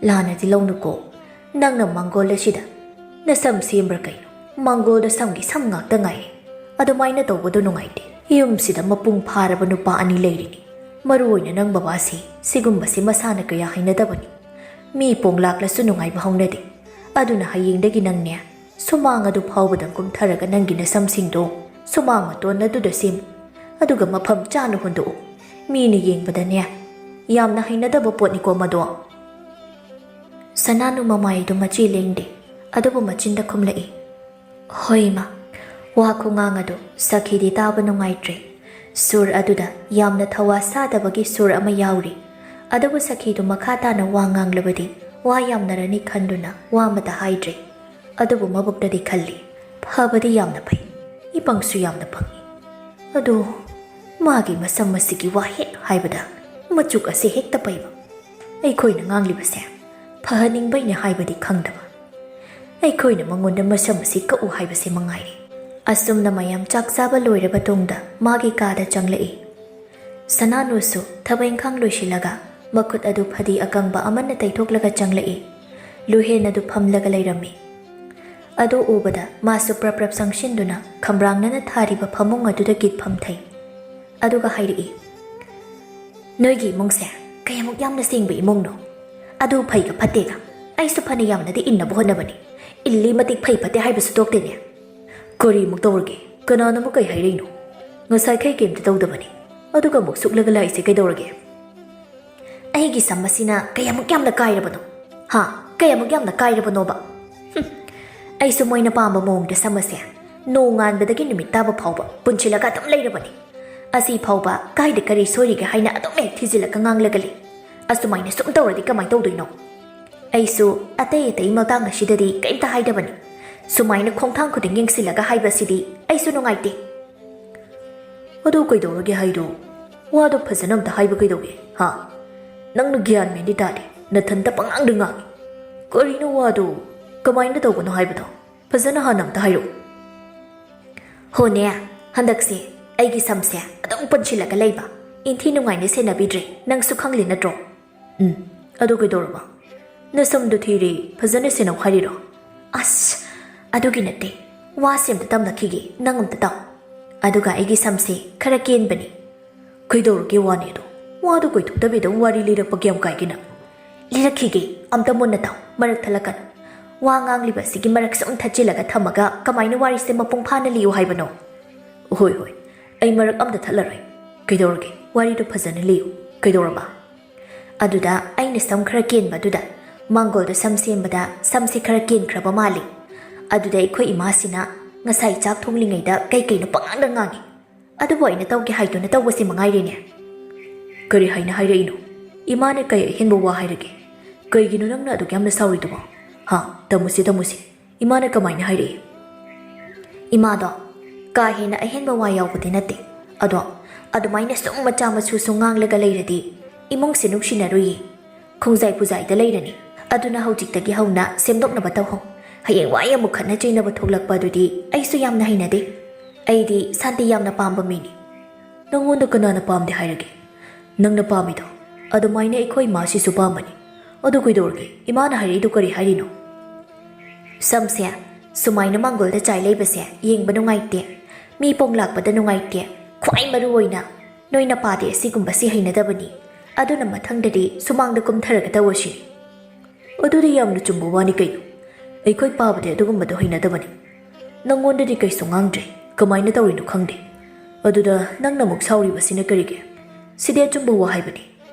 ꯂꯥꯟꯅꯗꯤ ꯂꯧꯅꯨꯀꯣ꯫ ꯅꯪꯅ ꯃꯪꯒꯣꯜ ꯑꯁꯤꯗ ꯅꯁꯝ ꯁꯦꯝꯕ꯭ꯔꯥ ꯀꯩꯅꯣ? ꯃꯪꯒꯣꯜꯗ ꯁꯝꯒꯤ ꯁꯝ ꯉꯥꯛꯇ ꯉꯥꯏꯔꯦ꯫ ꯑꯗꯨꯃꯥꯏꯅ ꯇꯧꯕꯗꯣ ꯅꯨꯡꯉꯥꯏꯇꯦ꯫ ꯌꯨꯝꯁꯤꯗ ꯃꯄꯨꯡ ꯐꯥꯔꯕ ꯅꯨꯄꯥ ꯑꯅꯤ ꯂꯩꯔꯤꯅꯤ꯫ ꯃꯔꯨ ꯑꯣꯏꯅ ꯅꯪ ꯕꯕꯥꯁꯤ ꯁꯤꯒꯨꯝꯕꯁꯤ ꯃꯁꯥꯅ ꯀꯌꯥ ꯍꯩꯅꯗꯕꯅꯤ꯫ ꯃꯤ ꯄꯣꯡꯂꯥꯛꯂꯁꯨ ꯅꯨꯡꯉꯥꯏꯕ ꯍꯧꯅꯗꯦ꯫ ꯑꯗꯨꯅ ꯍꯌꯦꯡꯗꯒꯤ ꯅꯪꯅꯦ, ꯁꯨꯃꯥꯡ ꯑꯗꯨ ꯐꯥꯎꯕꯗꯪ ꯀꯨꯝꯊꯔꯒ ꯅꯪꯒꯤ ꯅꯁꯝꯁꯤꯡꯗꯣ ꯁꯨꯃꯥꯡ ꯃꯇꯣꯟ ꯑꯗꯨꯗ ꯁꯦꯝꯃꯨ꯫ ꯑꯗꯨꯒ ꯃꯐꯝ ꯆꯥꯅ ꯍꯨꯟꯗꯣꯛꯎ꯫ ꯃꯤꯅ ꯌꯦꯡꯕꯗꯅꯦ, ꯌꯥꯝꯅ ꯍꯩꯅꯗꯕ ꯄꯣꯠꯅꯤꯀꯣ ꯃꯗꯣ"꯫ ꯁꯅꯥꯅꯨ ꯃꯃꯥꯏꯗꯨ ꯃꯆꯤ ꯂꯦꯡꯗꯦ, ꯑꯗꯨꯕꯨ ꯃꯆꯤꯟꯗ ꯈꯨꯝꯂꯛꯏ꯫ "ꯍꯣꯏ, ꯏꯃꯥ"꯫ ꯋꯥ ꯈꯨꯉꯥꯡ ꯑꯗꯨ ꯁꯈꯤꯗꯤ ꯇꯥꯕ ꯅꯨꯡꯉꯥꯏꯇ꯭ꯔꯦ꯫ ꯁꯨꯔ ꯑꯗꯨꯗ ꯌꯥꯝꯅ ꯊꯋꯥ ꯁꯥꯗꯕꯒꯤ ꯁꯨꯔ ꯑꯃ ꯌꯥꯎꯔꯤ꯫ ꯑꯗꯨꯕꯨ ꯁꯈꯤꯗꯨ ꯃꯈꯥ ꯇꯥꯅ ꯋꯥ ꯉꯥꯡꯂꯕꯗꯤ ꯋꯥ ꯌꯥꯝꯅꯔꯅꯤ ꯈꯟꯗꯨꯅ ꯋꯥ ꯑꯃꯇ ꯍꯥꯏꯗ꯭ꯔꯦ꯫ ꯑꯗꯨꯕꯨ ꯃꯕꯨꯛꯇꯗꯤ ꯈꯜꯂꯤ, "ꯐꯕꯗꯤ ꯌꯥꯝꯅ ꯐꯩ, ꯏꯄꯪꯁꯨ ꯌꯥꯝꯅ ꯄꯪꯉꯤ꯫ ꯑꯗꯣ ꯃꯥꯒꯤ ꯃꯁꯝ ꯑꯁꯤꯒꯤ ꯋꯥ ꯍꯦꯛ ꯍꯥꯏꯕꯗ ꯃꯆꯨꯛ ꯑꯁꯤ ꯍꯦꯛꯇ ꯄꯩꯕ꯫ ꯑꯩꯈꯣꯏꯅ ꯉꯥꯡꯂꯤꯕꯁꯦ ꯐꯍꯟꯅꯤꯡꯕꯩꯅꯦ ꯍꯥꯏꯕꯗꯤ ꯈꯪꯗꯕ꯫ ꯑꯩꯈꯣꯏꯅ ꯃꯉꯣꯟꯗ ꯃꯁꯝ ꯑꯁꯤ ꯀꯛꯎ ꯍꯥꯏꯕꯁꯦ ꯃꯉꯥꯏꯔꯦ"꯫ ꯑꯁꯨꯝꯅ ꯃꯌꯥꯝ ꯆꯥꯛ ꯆꯥꯕ ꯂꯣꯏꯔꯕ ꯇꯨꯡꯗ ꯃꯥꯒꯤ ꯀꯥꯗ ꯆꯪꯂꯛꯏ꯫ ꯁꯅꯥꯅꯨꯁꯨ ꯊꯕꯛ ꯏꯪꯈꯥꯡ ꯂꯣꯏꯁꯤꯜꯂꯒ ꯃꯈꯨꯠ ꯑꯗꯨ ꯐꯗꯤ ꯑꯀꯪꯕ ꯑꯃꯅ ꯇꯩꯊꯣꯛꯂꯒ ꯆꯪꯂꯛꯏ꯫ ꯂꯨꯍꯦꯟ ꯑꯗꯨ ꯐꯝꯂꯒ ꯂꯩꯔꯝꯃꯤ꯫ ꯑꯗꯨ ꯎꯕꯗ ꯃꯥꯁꯨ ꯄ꯭ꯔꯞ ꯄ꯭ꯔꯞ ꯆꯪꯁꯤꯟꯗꯨꯅ ꯈꯝꯕ꯭ꯔꯥꯡꯅꯅ ꯊꯥꯔꯤꯕ ꯐꯃꯨꯡ ꯑꯗꯨꯗ ꯒꯤꯠ ꯐꯝꯊꯩ꯫ ꯑꯗꯨꯒ ꯍꯥꯏꯔꯛꯏ, "ꯅꯣꯏꯒꯤ ꯏꯃꯨꯡꯁꯦ ꯀꯌꯥꯃꯨꯛ ꯌꯥꯝꯅ ꯁꯦꯡꯕ ꯏꯃꯨꯡꯅꯣ? ꯑꯗꯨ ꯐꯩꯒ ꯐꯠꯇꯦꯒ ꯑꯩꯁꯨ ꯐꯅ ꯌꯥꯝꯅꯗꯤ ꯏꯟꯅꯕ ꯍꯣꯠꯅꯕꯅꯤ꯫ ꯏꯜꯂꯤ ꯃꯇꯤꯛ ꯐꯩ ꯐꯠꯇꯦ ꯍꯥꯏꯕꯁꯨ ꯊꯣꯛꯇꯦꯅꯦ꯫ ꯀꯔꯤꯃꯨꯛ ꯇꯧꯔꯒꯦ? ꯀꯅꯥꯅ ꯑꯃꯨꯛ ꯀꯩ ꯍꯥꯏꯔꯛꯏꯅꯣ? ꯉꯁꯥꯏꯈꯩ ꯀꯩꯝꯇ ꯇꯧꯗꯕꯅꯤ, ꯑꯗꯨꯒ ꯑꯃꯨꯛ ꯁꯨꯛꯂꯒ ꯂꯥꯛꯏꯁꯦ ꯀꯩꯗꯧꯔꯒꯦ?" "ꯑꯩꯒꯤ ꯁꯝ ꯑꯁꯤꯅ ꯀꯌꯥꯃꯨꯛ ꯌꯥꯝꯅ ꯀꯥꯏꯔꯕꯅꯣ? ꯍꯥ? ꯀꯌꯥꯃꯨꯛ ꯌꯥꯝꯅ ꯀꯥꯏꯔꯕꯅꯣꯕ? ꯍꯨꯝ, ꯑꯩꯁꯨ ꯃꯣꯏꯅ ꯄꯥꯝꯕ ꯃꯑꯣꯡꯗ ꯁꯝ ꯑꯁꯦ ꯅꯣꯡꯉꯥꯟꯕꯗꯒꯤ ꯅꯨꯃꯤꯠ ꯇꯥꯕ ꯐꯥꯎꯕ ꯄꯨꯟꯁꯤꯜꯂꯒ ꯑꯗꯨꯝ ꯂꯩꯔꯕꯅꯤ꯫ ꯑꯁꯤ ꯐꯥꯎꯕ ꯀꯥꯏꯗ ꯀꯔꯤ ꯁꯣꯏꯔꯤꯒꯦ ꯍꯥꯏꯅ ꯑꯗꯨꯝ ꯍꯦꯛ ꯊꯤꯖꯤꯜꯂꯒ ꯉꯥꯡꯂꯒ ꯂꯩ꯫ ꯑꯁꯨꯃꯥꯏꯅ ꯁꯨꯝ ꯇꯧꯔꯗꯤ ꯀꯃꯥꯏꯅ ꯇꯧꯗꯣꯏꯅꯣ? ꯑꯩꯁꯨ ꯑꯇꯩ ꯑꯇꯩ ꯃꯇꯥꯡ ꯑꯁꯤꯗꯗꯤ ꯀꯔꯤꯝꯇ ꯍꯥꯏꯗꯕꯅꯤ꯫ ꯁꯨꯃꯥꯏꯅ ꯈꯣꯡꯊꯥꯡ ꯈꯨꯗꯤꯡ ꯌꯦꯡꯁꯤꯜꯂꯒ ꯍꯥꯏꯕꯁꯤꯗꯤ ꯑꯩꯁꯨ ꯅꯨꯡꯉꯥꯏꯇꯦ꯫ ꯑꯗꯨ ꯀꯩꯗꯧꯔꯒꯦ ꯍꯥꯏꯗꯣ? ꯋꯥꯗꯣ ꯐꯖꯅ ꯑꯝꯇ ꯍꯥꯏꯕ ꯀꯩꯗꯧꯒꯦ? ꯍꯥ? ꯅꯪꯅ ꯒ꯭ꯌꯥꯟ ꯃꯦꯟꯗꯤ ꯇꯥꯗꯦ, ꯅꯊꯟꯇ ꯄꯉꯥꯡꯗ ꯉꯥꯡꯉꯤ꯫ ꯀꯔꯤꯅꯣ ꯋꯥꯗꯣ? ꯀꯃꯥꯏꯅ ꯇꯧꯕꯅꯣ ꯍꯥꯏꯕꯗꯣ ꯐꯖꯅ ꯍꯥꯟꯅ ꯑꯝꯇ ꯍꯥꯏꯔꯛꯎ꯫ ꯍꯣꯅꯦ, ꯍꯟꯗꯛꯁꯦ ꯑꯩꯒꯤ ꯁꯝꯁꯦ ꯑꯗꯨꯝ ꯄꯨꯟꯁꯤꯜꯂꯒ ꯂꯩꯕ, ꯏꯟꯊꯤ ꯅꯨꯡꯉꯥꯏꯅ ꯁꯦꯟꯅꯕꯤꯗ꯭ꯔꯦ, ꯅꯪꯁꯨ ꯈꯪꯂꯤ ꯅꯠꯇ꯭ꯔꯣ? ꯎꯝ, ꯑꯗꯨ ꯀꯩꯗꯧꯔꯕ? ꯅꯁꯝꯗꯣ ꯊꯤꯔꯦ, ꯐꯖꯅ ꯁꯦꯟꯅꯧ ꯍꯥꯏꯔꯤꯔꯣ? ꯑꯁ, ꯑꯗꯨꯒꯤ ꯅꯠꯇꯦ, ꯋꯥꯁꯦ ꯑꯝꯇ ꯇꯝꯂꯛꯈꯤꯒꯦ, ꯅꯪ ꯑꯝꯇ ꯇꯥꯎ꯫ ꯑꯗꯨꯒ ꯑꯩꯒꯤ ꯁꯝꯁꯦ ꯈꯔ ꯀꯦꯟꯕꯅꯤ꯫ ꯀꯩꯗꯧꯔꯒꯦ ꯋꯥꯅꯦꯗꯣ? ꯋꯥꯗꯣ ꯀꯣꯏꯊꯣꯛꯇꯕꯤꯗ ꯋꯥꯔꯤ ꯂꯤꯔꯛꯄ ꯀꯌꯥꯝ ꯀꯥꯏꯒꯦ ꯅꯪ? ꯂꯤꯔꯛꯈꯤꯒꯦ, ꯑꯝꯇ ꯃꯨꯟꯅ ꯇꯥꯎ, ꯃꯔꯛ ꯊꯠꯂꯛꯀꯅꯨ꯫ ꯋꯥ ꯉꯥꯡꯂꯤꯕ ꯑꯁꯤꯒꯤ ꯃꯔꯛ ꯁꯨꯝ ꯊꯠꯆꯤꯜꯂꯒ ꯊꯝꯃꯒ ꯀꯃꯥꯏꯅ ꯋꯥꯔꯤꯁꯦ ꯃꯄꯨꯡ ꯐꯥꯅ ꯂꯤꯌꯨ ꯍꯥꯏꯕꯅꯣ? ꯍꯣꯏ, ꯍꯣꯏ, ꯑꯩ ꯃꯔꯛ ꯑꯝꯇ ꯊꯠꯂꯔꯣꯏ꯫ ꯀꯩꯗꯧꯔꯒꯦ? ꯋꯥꯔꯤꯗꯣ ꯐꯖꯅ ꯂꯤꯌꯨ꯫ ꯀꯩꯗꯧꯔꯕ? ꯑꯗꯨꯗ ꯑꯩꯅ ꯁꯝ ꯈꯔ ꯀꯦꯟꯕꯗꯨꯗ ꯃꯥꯡꯒꯣꯜꯗ ꯁꯝ ꯁꯦꯝꯕꯗ ꯁꯝꯁꯦ ꯈꯔ ꯀꯦꯟꯈ꯭ꯔꯕ ꯃꯥꯜꯂꯤ꯫ ꯑꯗꯨꯗ ꯑꯩꯈꯣꯏ ꯏꯃꯥꯁꯤꯅ ꯉꯁꯥꯏ ꯆꯥꯛ ꯊꯣꯡꯂꯤꯉꯩꯗ ꯀꯩ ꯀꯩꯅꯣ ꯄꯉꯥꯡꯗ ꯉꯥꯡꯉꯤ꯫ ꯑꯗꯨꯕꯨ ꯑꯩꯅ ꯇꯧꯒꯦ ꯍꯥꯏꯗꯨꯅ ꯇꯧꯕꯁꯤ ꯃꯉꯥꯏꯔꯦꯅꯦ꯫ ꯀꯔꯤ ꯍꯥꯏꯅ ꯍꯥꯏꯔꯛꯏꯅꯣ? ꯏꯃꯥꯅ ꯀꯩ ꯑꯍꯦꯟꯕ ꯋꯥ ꯍꯥꯏꯔꯒꯦ? ꯀꯩꯒꯤꯅꯣ ꯅꯪꯅ ꯑꯗꯨꯛ ꯌꯥꯝꯅ ꯁꯥꯎꯔꯤꯗꯨꯕꯣ? ꯍꯥ, ꯇꯝꯃꯨꯁꯤ, ꯇꯝꯃꯨꯁꯤ꯫ ꯏꯃꯥꯅ ꯀꯃꯥꯏꯅ ꯍꯥꯏꯔꯛꯏ? ꯏꯃꯥꯗꯣ ꯀꯥ ꯍꯦꯟꯅ ꯑꯍꯦꯟꯕ ꯋꯥ ꯌꯥꯎꯕꯗꯤ ꯅꯠꯇꯦ꯫ ꯑꯗꯣ ꯑꯗꯨꯃꯥꯏꯅ ꯁꯨꯝ ꯃꯆꯥ ꯃꯁꯨꯁꯨ ꯉꯥꯡꯂꯒ ꯂꯩꯔꯗꯤ ꯏꯃꯨꯡꯁꯦ ꯅꯨꯡꯁꯤꯅꯔꯨꯏꯌꯦ꯫ ꯈꯣꯡꯖꯥꯏ ꯄꯨꯖꯥꯏꯗ ꯂꯩꯔꯅꯤ꯫ ꯑꯗꯨꯅ ꯍꯧꯖꯤꯛꯇꯒꯤ ꯍꯧꯅ ꯁꯦꯝꯗꯣꯛꯅꯕ ꯇꯧꯍꯧ꯫ ꯍꯌꯦꯡ ꯋꯥꯏ ꯑꯃꯨꯛ ꯈꯠꯅ ꯆꯩꯅꯕ ꯊꯣꯛꯂꯛꯄ ꯑꯗꯨꯗꯤ ꯑꯩꯁꯨ ꯌꯥꯝꯅ ꯍꯩꯅꯗꯦ꯫ ꯑꯩꯗꯤ ꯁꯥꯟꯇꯤ ꯌꯥꯝꯅ ꯄꯥꯝꯕ ꯃꯤꯅꯤ꯫ ꯅꯪꯉꯣꯟꯗ ꯀꯅꯥꯅ ꯄꯥꯝꯗꯦ ꯍꯥꯏꯔꯒꯦ? ꯅꯪꯅ ꯄꯥꯝꯃꯤꯗꯣ ꯑꯗꯨꯃꯥꯏꯅ ꯑꯩꯈꯣꯏ ꯏꯃꯥꯁꯤꯁꯨ ꯄꯥꯝꯕꯅꯤ꯫ ꯑꯗꯨ ꯀꯩꯗꯧꯔꯒꯦ? ꯏꯃꯥꯅ ꯍꯥꯏꯔꯛꯏꯗꯨ ꯀꯔꯤ ꯍꯥꯏꯔꯤꯅꯣ? ꯁꯝꯁꯦ ꯁꯨꯃꯥꯏꯅ ꯃꯥꯡꯒꯣꯜꯗ ꯆꯥꯏ ꯂꯩꯕꯁꯦ ꯌꯦꯡꯕ ꯅꯨꯡꯉꯥꯏꯇꯦ꯫ ꯃꯤ ꯄꯣꯡ ꯂꯥꯛꯄꯗ ꯅꯨꯡꯉꯥꯏꯇꯦ꯫ ꯈ꯭ꯋꯥꯏ ꯃꯔꯨ ꯑꯣꯏꯅ ꯅꯣꯏ ꯅꯄꯥꯗꯤ ꯑꯁꯤꯒꯨꯝꯕꯁꯤ ꯍꯩꯅꯗꯕꯅꯤ꯫ ꯑꯗꯨꯅ ꯃꯊꯪꯗꯗꯤ ꯁꯨꯃꯥꯡꯗ ꯀꯨꯝꯊꯔꯒ ꯇꯧꯔꯁꯤ꯫ ꯑꯗꯨꯗꯤ ꯌꯥꯝꯅ ꯆꯨꯝꯕ ꯋꯥꯅꯤ ꯀꯩꯅꯣ꯫ ꯑꯩꯈꯣꯏ ꯄꯥꯕꯗꯤ ꯑꯗꯨꯒꯨꯝꯕꯗꯣ ꯍꯩꯅꯗꯕꯅꯤ꯫ ꯅꯪꯉꯣꯟꯗꯗꯤ ꯀꯩꯁꯨ ꯉꯥꯡꯗ꯭ꯔꯦ꯫ ꯀꯃꯥꯏꯅ ꯇꯧꯔꯤꯅꯣ ꯈꯪꯗꯦ꯫ ꯑꯗꯨꯗ ꯅꯪꯅ ꯑꯃꯨꯛ ꯁꯥꯎꯔꯤꯕꯁꯤꯅ ꯀꯔꯤꯒꯤ? ꯁꯤꯗꯤ ꯑꯆꯨꯝꯕ ꯋꯥ ꯍꯥꯏꯕꯅꯤ꯫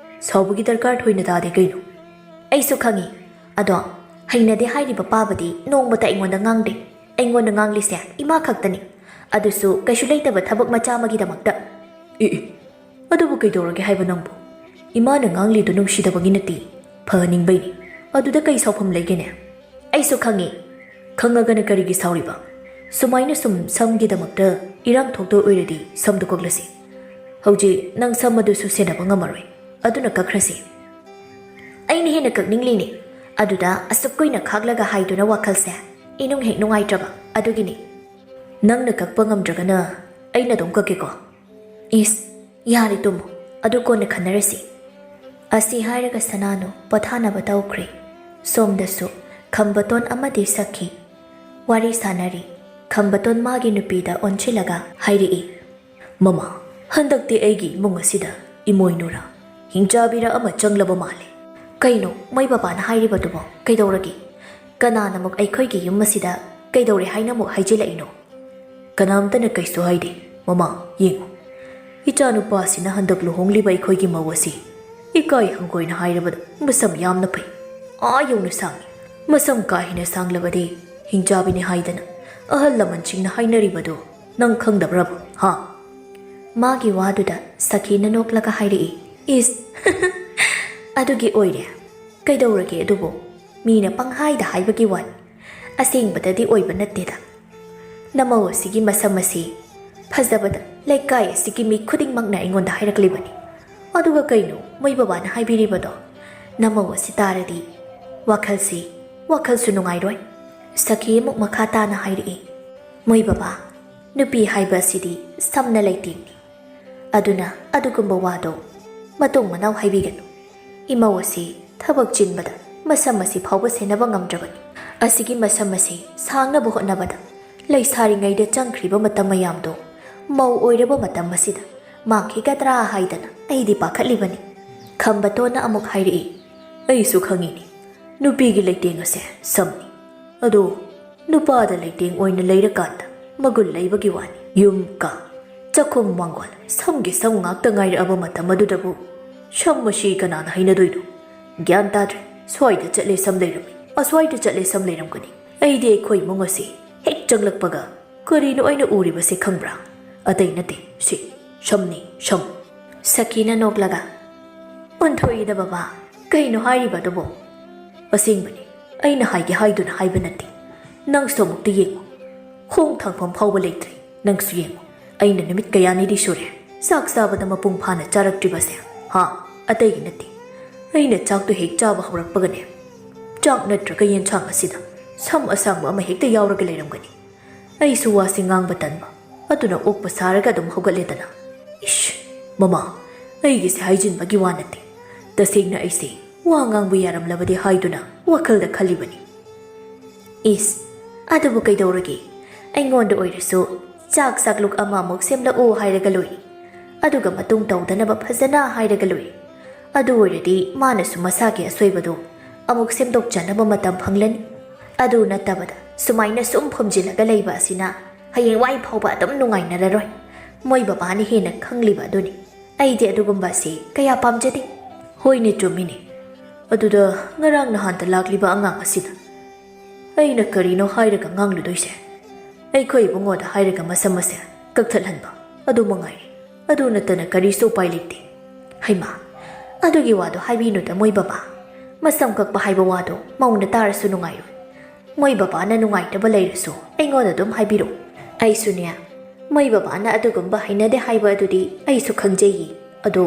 ꯁꯥꯎꯕꯒꯤ ꯗꯔꯀꯥꯔ ꯊꯣꯏꯅ ꯇꯥꯗꯦ ꯀꯩꯅꯣ꯫ ꯑꯩꯁꯨ ꯈꯪꯉꯤ꯫ ꯑꯗꯣ ꯍꯩꯅꯗꯦ ꯍꯥꯏꯔꯤꯕ ꯄꯥꯕꯗꯤ ꯅꯣꯡꯃꯇ ꯑꯩꯉꯣꯟꯗ ꯉꯥꯡꯗꯦ꯫ ꯑꯩꯉꯣꯟꯗ ꯉꯥꯡꯂꯤꯁꯦ ꯏꯃꯥ ꯈꯛꯇꯅꯤ, ꯑꯗꯨꯁꯨ ꯀꯩꯁꯨ ꯂꯩꯇꯕ ꯊꯕꯛ ꯃꯆꯥ ꯑꯃꯒꯤꯗꯃꯛꯇ꯫ ꯑꯦ, ꯑꯦ, ꯑꯗꯨꯕꯨ ꯀꯩꯗꯧꯔꯒꯦ ꯍꯥꯏꯕ ꯅꯪꯕꯨ? ꯏꯃꯥꯅ ꯉꯥꯡꯂꯤꯗꯨ ꯅꯨꯡꯁꯤꯗꯕꯒꯤ ꯅꯠꯇꯦ, ꯐꯍꯟꯅꯤꯡꯕꯩꯅꯤ꯫ ꯑꯗꯨꯗ ꯀꯩ ꯁꯥꯎꯐꯝ ꯂꯩꯒꯦꯅꯦ? ꯑꯩꯁꯨ ꯈꯪꯉꯤ꯫ ꯈꯪꯉꯒꯅ ꯀꯔꯤꯒꯤ ꯁꯥꯎꯔꯤꯕ? ꯁꯨꯃꯥꯏꯅ ꯁꯨꯝ ꯁꯝꯒꯤꯗꯃꯛꯇ ꯏꯔꯥꯡ ꯊꯣꯛꯇꯣꯏ ꯑꯣꯏꯔꯗꯤ ꯁꯝꯗꯨ ꯀꯛꯂꯁꯤ꯫ ꯍꯧꯖꯤꯛ ꯅꯪ ꯁꯝ ꯑꯗꯨꯁꯨ ꯁꯦꯟꯅꯕ ꯉꯝꯃꯔꯣꯏ, ꯑꯗꯨꯅ ꯀꯛꯈ꯭ꯔꯁꯤ꯫ ꯑꯩꯅ ꯍꯦꯟꯅ ꯀꯛꯅꯤꯡꯂꯤꯅꯦ꯫ ꯑꯗꯨꯗ ꯑꯁꯨꯛ ꯀꯨꯏꯅ ꯈꯥꯛꯂꯒ ꯍꯥꯏꯗꯨꯅ ꯋꯥꯈꯜꯁꯦ ꯏꯅꯨꯡ ꯍꯦꯛ ꯅꯨꯡꯉꯥꯏꯇ꯭ꯔꯕ ꯑꯗꯨꯒꯤꯅꯤ꯫ ꯅꯪꯅ ꯀꯛꯄ ꯉꯝꯗ꯭ꯔꯒꯅ ꯑꯩꯅ ꯑꯗꯨꯝ ꯀꯛꯀꯦꯀꯣ꯫ ꯏꯁ, ꯌꯥꯔꯦ ꯇꯨꯝꯃꯣ, ꯑꯗꯨ ꯀꯣꯟꯅ ꯈꯟꯅꯔꯁꯤ꯫ ꯑꯁꯤ ꯍꯥꯏꯔꯒ ꯁꯅꯥꯅꯨ ꯄꯣꯊꯥꯅꯕ ꯇꯧꯈ꯭ꯔꯦ꯫ ꯁꯣꯝꯗꯁꯨ ꯈꯝꯕꯇꯣꯟ ꯑꯃꯗꯤ ꯁꯈꯤ ꯋꯥꯔꯤ ꯁꯥꯟꯅꯔꯤ꯫ ꯈꯝꯕꯇꯣꯟ ꯃꯥꯒꯤ ꯅꯨꯄꯤꯗ ꯑꯣꯟꯁꯤꯜꯂꯒ ꯍꯥꯏꯔꯛꯏ, "ꯃꯃꯥ, ꯍꯟꯗꯛꯇꯤ ꯑꯩꯒꯤ ꯏꯃꯨꯡ ꯑꯁꯤꯗ ꯏꯃꯣꯏꯅꯨꯔ, ꯍꯤꯡꯆꯥꯕꯤꯔ ꯑꯃ ꯆꯪꯂꯕ ꯃꯥꯜꯂꯦ꯫ ꯀꯩꯅꯣ ꯃꯣꯏ ꯕꯕꯥꯅ ꯍꯥꯏꯔꯤꯕꯗꯨꯕꯣ? ꯀꯩꯗꯧꯔꯒꯦ? ꯀꯅꯥꯅ ꯑꯃꯨꯛ ꯑꯩꯈꯣꯏꯒꯤ ꯌꯨꯝ ꯑꯁꯤꯗ ꯀꯩꯗꯧꯔꯦ ꯍꯥꯏꯅ ꯑꯃꯨꯛ ꯍꯥꯏꯖꯤꯜꯂꯛꯏꯅꯣ?" "ꯀꯅꯥꯝꯇꯅ ꯀꯩꯁꯨ ꯍꯥꯏꯗꯦ, ꯃꯃꯥ꯫ ꯌꯦꯡꯉꯨ, ꯏꯆꯥꯅꯨꯄꯥꯁꯤꯅ ꯍꯟꯗꯛ ꯂꯨꯍꯣꯡꯂꯤꯕ ꯑꯩꯈꯣꯏꯒꯤ ꯃꯧ ꯑꯁꯤ ꯏꯀꯥꯏ ꯍꯪꯒꯣꯏꯅ ꯍꯥꯏꯔꯕꯗ ꯃꯁꯝ ꯌꯥꯝꯅ ꯐꯩ꯫ ꯑꯥ ꯌꯧꯅ ꯁꯥꯡꯉꯤ꯫ ꯃꯁꯝ ꯀꯥ ꯍꯦꯟꯅ ꯁꯥꯡꯂꯕꯗꯤ ꯍꯤꯡꯆꯥꯕꯤꯅꯤ ꯍꯥꯏꯗꯅ ꯑꯍꯜ ꯂꯃꯟꯁꯤꯡꯅ ꯍꯥꯏꯅꯔꯤꯕꯗꯣ ꯅꯪ ꯈꯪꯗꯕ꯭ꯔꯕ, ꯍꯥ?" ꯃꯥꯒꯤ ꯋꯥꯗꯨꯗ ꯁꯈꯤꯅ ꯅꯣꯛꯂꯒ ꯍꯥꯏꯔꯛꯏ, "ꯏꯁ, ꯑꯗꯨꯒꯤ ꯑꯣꯏꯔꯦ꯫ ꯀꯩꯗꯧꯔꯒꯦ ꯑꯗꯨꯕꯨ? ꯃꯤꯅ ꯄꯪꯍꯥꯏꯗ ꯍꯥꯏꯕꯒꯤ ꯋꯥꯅꯤ꯫ ꯑꯁꯦꯡꯕꯗꯗꯤ ꯑꯣꯏꯕ ꯅꯠꯇꯦꯗ꯫ ꯅꯃꯧ ꯑꯁꯤꯒꯤ ꯃꯁꯝ ꯑꯁꯤ ꯐꯖꯕꯗ ꯂꯩꯀꯥꯏ ꯑꯁꯤꯒꯤ ꯃꯤ ꯈꯨꯗꯤꯡꯃꯛꯅ ꯑꯩꯉꯣꯟꯗ ꯍꯥꯏꯔꯛꯂꯤꯕꯅꯤ꯫ ꯑꯗꯨꯒ ꯀꯩꯅꯣ ꯃꯣꯏ ꯕꯕꯥꯅ ꯍꯥꯏꯕꯤꯔꯤꯕꯗꯣ? ꯅꯃꯧ ꯑꯁꯤ ꯇꯥꯔꯗꯤ ꯋꯥꯈꯜꯁꯤ, ꯋꯥꯈꯜꯁꯨ ꯅꯨꯡꯉꯥꯏꯔꯣꯏ꯫" ꯁꯈꯤ ꯑꯃꯨꯛ ꯃꯈꯥ ꯇꯥꯅ ꯍꯥꯏꯔꯛꯏ, "ꯃꯣꯏ ꯕꯕꯥ, ꯅꯨꯄꯤ ꯍꯥꯏꯕ ꯑꯁꯤꯗꯤ ꯁꯝꯅ ꯂꯩꯇꯦꯡꯅꯤ꯫ ꯑꯗꯨꯅ ꯑꯗꯨꯒꯨꯝꯕ ꯋꯥꯗꯣ ꯃꯇꯨꯡ ꯃꯅꯥꯎ ꯍꯥꯏꯕꯤꯒꯅꯨ꯫ ꯏꯃꯧ ꯑꯁꯤ ꯊꯕꯛ ꯆꯤꯟꯕꯗ ꯃꯁꯝ ꯑꯁꯤ ꯐꯥꯎꯕ ꯁꯦꯟꯅꯕ ꯉꯝꯗ꯭ꯔꯕꯅꯤ꯫ ꯑꯁꯤꯒꯤ ꯃꯁꯝ ꯑꯁꯤ ꯁꯥꯡꯅꯕ ꯍꯣꯠꯅꯕꯗ ꯂꯩꯁꯥꯔꯤꯉꯩꯗ ꯆꯪꯈ꯭ꯔꯤꯕ ꯃꯇꯝ ꯃꯌꯥꯝꯗꯣ ꯃꯧ ꯑꯣꯏꯔꯕ ꯃꯇꯝ ꯑꯁꯤꯗ ꯃꯥꯡꯈꯤꯒꯗ꯭ꯔꯥ ꯍꯥꯏꯗꯅ ꯑꯩꯗꯤ ꯄꯥꯈꯠꯂꯤꯕꯅꯤ꯫" ꯈꯝꯕꯇꯣꯟꯅ ꯑꯃꯨꯛ ꯍꯥꯏꯔꯛꯏ, "ꯑꯩꯁꯨ ꯈꯪꯉꯤꯅꯤ, ꯅꯨꯄꯤꯒꯤ ꯂꯩꯇꯦꯡ ꯑꯁꯦ ꯁꯝꯅꯤ꯫ ꯑꯗꯣ ꯅꯨꯄꯥꯗ ꯂꯩꯇꯦꯡ ꯑꯣꯏꯅ ꯂꯩꯔꯀꯥꯟꯗ ꯃꯒꯨꯟ ꯂꯩꯕꯒꯤ ꯋꯥꯅꯤ꯫ ꯌꯨꯝ, ꯀꯥ, ꯆꯥꯛꯈꯨꯝ, ꯃꯥꯡꯒꯣꯜ, ꯁꯝꯒꯤ ꯁꯝ ꯉꯥꯛꯇ ꯉꯥꯏꯔꯛꯑꯕ ꯃꯇꯝ ꯑꯗꯨꯗꯕꯨ ꯁꯝ ꯑꯁꯤ ꯀꯅꯥꯅ ꯍꯩꯅꯗꯣꯏꯅꯣ? ꯒ꯭ꯌꯥꯟ ꯇꯥꯗ꯭ꯔꯦ꯫ ꯁ꯭ꯋꯥꯏꯗ ꯆꯠꯂꯦ ꯁꯝ ꯂꯩꯔꯝꯃꯤ, ꯑꯁ꯭ꯋꯥꯏꯗ ꯆꯠꯂꯦ ꯁꯝ ꯂꯩꯔꯝꯒꯅꯤ꯫ ꯑꯩꯗꯤ ꯑꯩꯈꯣꯏ ꯏꯃꯨꯡ ꯑꯁꯤ ꯍꯦꯛ ꯆꯪꯂꯛꯄꯒ ꯀꯔꯤꯅꯣ ꯑꯩꯅ ꯎꯔꯤꯕꯁꯦ ꯈꯪꯕ꯭ꯔꯥ? ꯑꯇꯩ ꯅꯠꯇꯦ, ꯁꯤ ꯁꯝꯅꯤ, ꯁꯝ꯫ ꯁꯈꯤꯅ ꯅꯣꯛꯂꯒ, "ꯑꯣꯟꯊꯣꯛꯏꯗ ꯕꯕꯥ, ꯀꯩꯅꯣ ꯍꯥꯏꯔꯤꯕ ꯑꯗꯨꯕꯣ?" "ꯑꯁꯦꯡꯕꯅꯤ, ꯑꯩꯅ ꯍꯥꯏꯒꯦ ꯍꯥꯏꯗꯨꯅ ꯍꯥꯏꯕ ꯅꯠꯇꯦ꯫ ꯅꯪꯁꯨ ꯑꯃꯨꯛꯇ ꯌꯦꯡꯉꯨ, ꯈꯣꯡ ꯊꯥꯡꯐꯝ ꯐꯥꯎꯕ ꯂꯩꯇ꯭ꯔꯦ꯫ ꯅꯪꯁꯨ ꯌꯦꯡꯉꯨ, ꯑꯩꯅ ꯅꯨꯃꯤꯠ ꯀꯌꯥꯅꯤꯗꯤ ꯁꯨꯔꯦ ꯆꯥꯛ ꯆꯥꯕꯗ ꯃꯄꯨꯡ ꯐꯥꯅ ꯆꯥꯔꯛꯇ꯭ꯔꯤꯕꯁꯦ꯫ ꯍꯥ, ꯑꯇꯩꯒꯤ ꯅꯠꯇꯦ, ꯑꯩꯅ ꯆꯥꯛꯇꯣ ꯍꯦꯛ ꯆꯥꯕ ꯍꯧꯔꯛꯄꯒꯅꯦ, ꯆꯥꯛ ꯅꯠꯇ꯭ꯔꯒ ꯌꯦꯟꯁꯥꯡ ꯑꯁꯤꯗ ꯁꯝ ꯑꯁꯥꯡꯕ ꯑꯃ ꯍꯦꯛꯇ ꯌꯥꯎꯔꯒ ꯂꯩꯔꯝꯒꯅꯤ꯫ ꯑꯩꯁꯨ ꯋꯥꯁꯦ ꯉꯥꯡꯕ ꯇꯟꯕ, ꯑꯗꯨꯅ ꯑꯣꯛꯄ ꯁꯥꯔꯒ ꯑꯗꯨꯝ ꯍꯧꯒꯠꯂꯦꯗꯅ꯫ ꯏꯁ, ꯃꯃꯥ, ꯑꯩꯒꯤꯁꯦ ꯍꯥꯏꯖꯤꯟꯕꯒꯤ ꯋꯥ ꯅꯠꯇꯦ꯫ ꯇꯁꯦꯡꯅ ꯑꯩꯁꯦ ꯋꯥ ꯉꯥꯡꯕ ꯌꯥꯔꯝꯂꯕꯗꯤ ꯍꯥꯏꯗꯨꯅ ꯋꯥꯈꯜꯗ ꯈꯜꯂꯤꯕꯅꯤ꯫" "ꯏꯁ, ꯑꯗꯨꯕꯨ ꯀꯩꯗꯧꯔꯒꯦ? ꯑꯩꯉꯣꯟꯗ ꯑꯣꯏꯔꯁꯨ ꯆꯥꯛ ꯆꯥꯛꯂꯨꯛ ꯑꯃꯃꯨꯛ ꯁꯦꯝꯂꯛꯎ ꯍꯥꯏꯔꯒ ꯂꯣꯏꯔꯦ꯫ ꯑꯗꯨꯒ ꯃꯇꯨꯡ ꯇꯧꯗꯅꯕ ꯐꯖꯅ ꯍꯥꯏꯔꯒ ꯂꯣꯏꯔꯦ꯫ ꯑꯗꯨ ꯑꯣꯏꯔꯗꯤ ꯃꯥꯅꯁꯨ ꯃꯁꯥꯒꯤ ꯑꯁꯣꯏꯕꯗꯣ ꯑꯃꯨꯛ ꯁꯦꯝꯗꯣꯛꯆꯅꯕ ꯃꯇꯝ ꯐꯪꯂꯅꯤ꯫ ꯑꯗꯨ ꯅꯠꯇꯕꯗ ꯁꯨꯃꯥꯏꯅ ꯁꯨꯝ ꯐꯨꯝꯖꯤꯜꯂꯒ ꯂꯩꯕ ꯑꯁꯤꯅ ꯍꯌꯦꯡꯋꯥꯏ ꯐꯥꯎꯕ ꯑꯗꯨꯝ ꯅꯨꯡꯉꯥꯏꯅꯔꯔꯣꯏ꯫ ꯃꯣꯏ ꯕꯕꯥꯅ ꯍꯦꯟꯅ ꯈꯪꯂꯤꯕ ꯑꯗꯨꯅꯤ꯫ ꯑꯩꯗꯤ ꯑꯗꯨꯒꯨꯝꯕ ꯑꯁꯤ ꯀꯌꯥ ꯄꯥꯝꯖꯗꯦ꯫" "ꯍꯣꯏꯅꯦ, ꯆꯨꯝꯃꯤꯅꯦ꯫ ꯑꯗꯨꯗ ꯉꯔꯥꯡ ꯅꯍꯥꯟꯗ ꯂꯥꯛꯂꯤꯕ ꯑꯉꯥꯡ ꯑꯁꯤꯗ ꯑꯩꯅ ꯀꯔꯤꯅꯣ ꯍꯥꯏꯔꯒ ꯉꯥꯡꯂꯨꯗꯣꯏꯁꯦ? ꯑꯩꯈꯣꯏ ꯏꯕꯨꯡꯉꯣꯗ ꯍꯥꯏꯔꯒ ꯃꯁꯝ ꯑꯁꯦ ꯀꯛꯊꯠꯍꯟꯕ ꯑꯗꯨ ꯃꯉꯥꯏꯔꯦ꯫ ꯑꯗꯨ ꯅꯠꯇꯅ ꯀꯔꯤꯁꯨ ꯎꯄꯥꯏ ꯂꯩꯇꯦ꯫" "ꯍꯩꯃꯥ, ꯑꯗꯨꯒꯤ ꯋꯥꯗꯣ ꯍꯥꯏꯕꯤꯅꯨꯗ ꯃꯣꯏ ꯕꯕꯥ꯫ ꯃꯁꯝ ꯀꯛꯄ ꯍꯥꯏꯕ ꯋꯥꯗꯣ ꯃꯧꯅ ꯇꯥꯔꯁꯨ ꯅꯨꯡꯉꯥꯏꯔꯣꯏ꯫ ꯃꯣꯏ ꯕꯕꯥꯅ ꯅꯨꯡꯉꯥꯏꯇꯕ ꯂꯩꯔꯁꯨ ꯑꯩꯉꯣꯟꯗ ꯑꯗꯨꯝ ꯍꯥꯏꯕꯤꯔꯛꯎ꯫ ꯑꯩꯁꯨꯅꯦ, ꯃꯣꯏ ꯕꯕꯥꯅ ꯑꯗꯨꯒꯨꯝꯕ ꯍꯩꯅꯗꯦ ꯍꯥꯏꯕ ꯑꯗꯨꯗꯤ ꯑꯩꯁꯨ ꯈꯪꯖꯩꯌꯦ꯫ ꯑꯗꯣ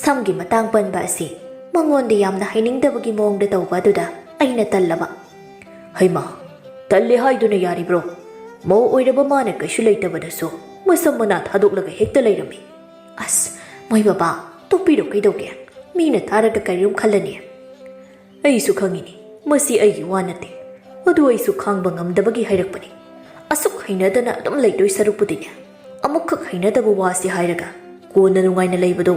ꯁꯝꯒꯤ ꯃꯇꯥꯡ ꯄꯟꯕ ꯑꯁꯤ ꯃꯉꯣꯟꯗ ꯌꯥꯝꯅ ꯍꯩꯅꯤꯡꯗꯕꯒꯤ ꯃꯑꯣꯡꯗ ꯇꯧꯕ ꯑꯗꯨꯗ ꯑꯩꯅ ꯇꯜꯂꯕ꯫" "ꯍꯩꯃꯥ, ꯇꯜꯂꯦ ꯍꯥꯏꯗꯨꯅ ꯌꯥꯔꯤꯕ꯭ꯔꯣ? ꯃꯧ ꯑꯣꯏꯔꯕ ꯃꯥꯅ ꯀꯩꯁꯨ ꯂꯩꯇꯕꯗꯁꯨ ꯃꯁꯝ ꯃꯅꯥ ꯊꯥꯗꯣꯛꯂꯒ ꯍꯦꯛꯇ ꯂꯩꯔꯝꯃꯤ꯫" "ꯑꯁ, ꯃꯣꯏ ꯕꯕꯥ, ꯇꯣꯛꯄꯤꯔꯣ, ꯀꯩꯗꯧꯒꯦ? ꯃꯤꯅ ꯇꯥꯔꯒ ꯀꯔꯤꯒꯨꯝ ꯈꯜꯂꯅꯤ꯫" "ꯑꯩꯁꯨ ꯈꯪꯉꯤꯅꯤ, ꯃꯁꯤ ꯑꯩꯒꯤ ꯋꯥ ꯅꯠꯇꯦ꯫ ꯑꯗꯨ ꯑꯩꯁꯨ ꯈꯥꯡꯕ ꯉꯝꯗꯕꯒꯤ ꯍꯥꯏꯔꯛꯄꯅꯤ꯫ ꯑꯁꯨꯛ ꯍꯩꯅꯗꯅ ꯑꯗꯨꯝ ꯂꯩꯗꯣꯏ ꯁꯔꯨꯛꯄꯨꯗꯤꯅꯦ, ꯑꯃꯨꯛꯈꯛ ꯍꯩꯅꯗꯕ ꯋꯥꯁꯤ ꯍꯥꯏꯔꯒ ꯀꯣꯟꯅ ꯅꯨꯡꯉꯥꯏꯅ ꯂꯩꯕꯗꯣ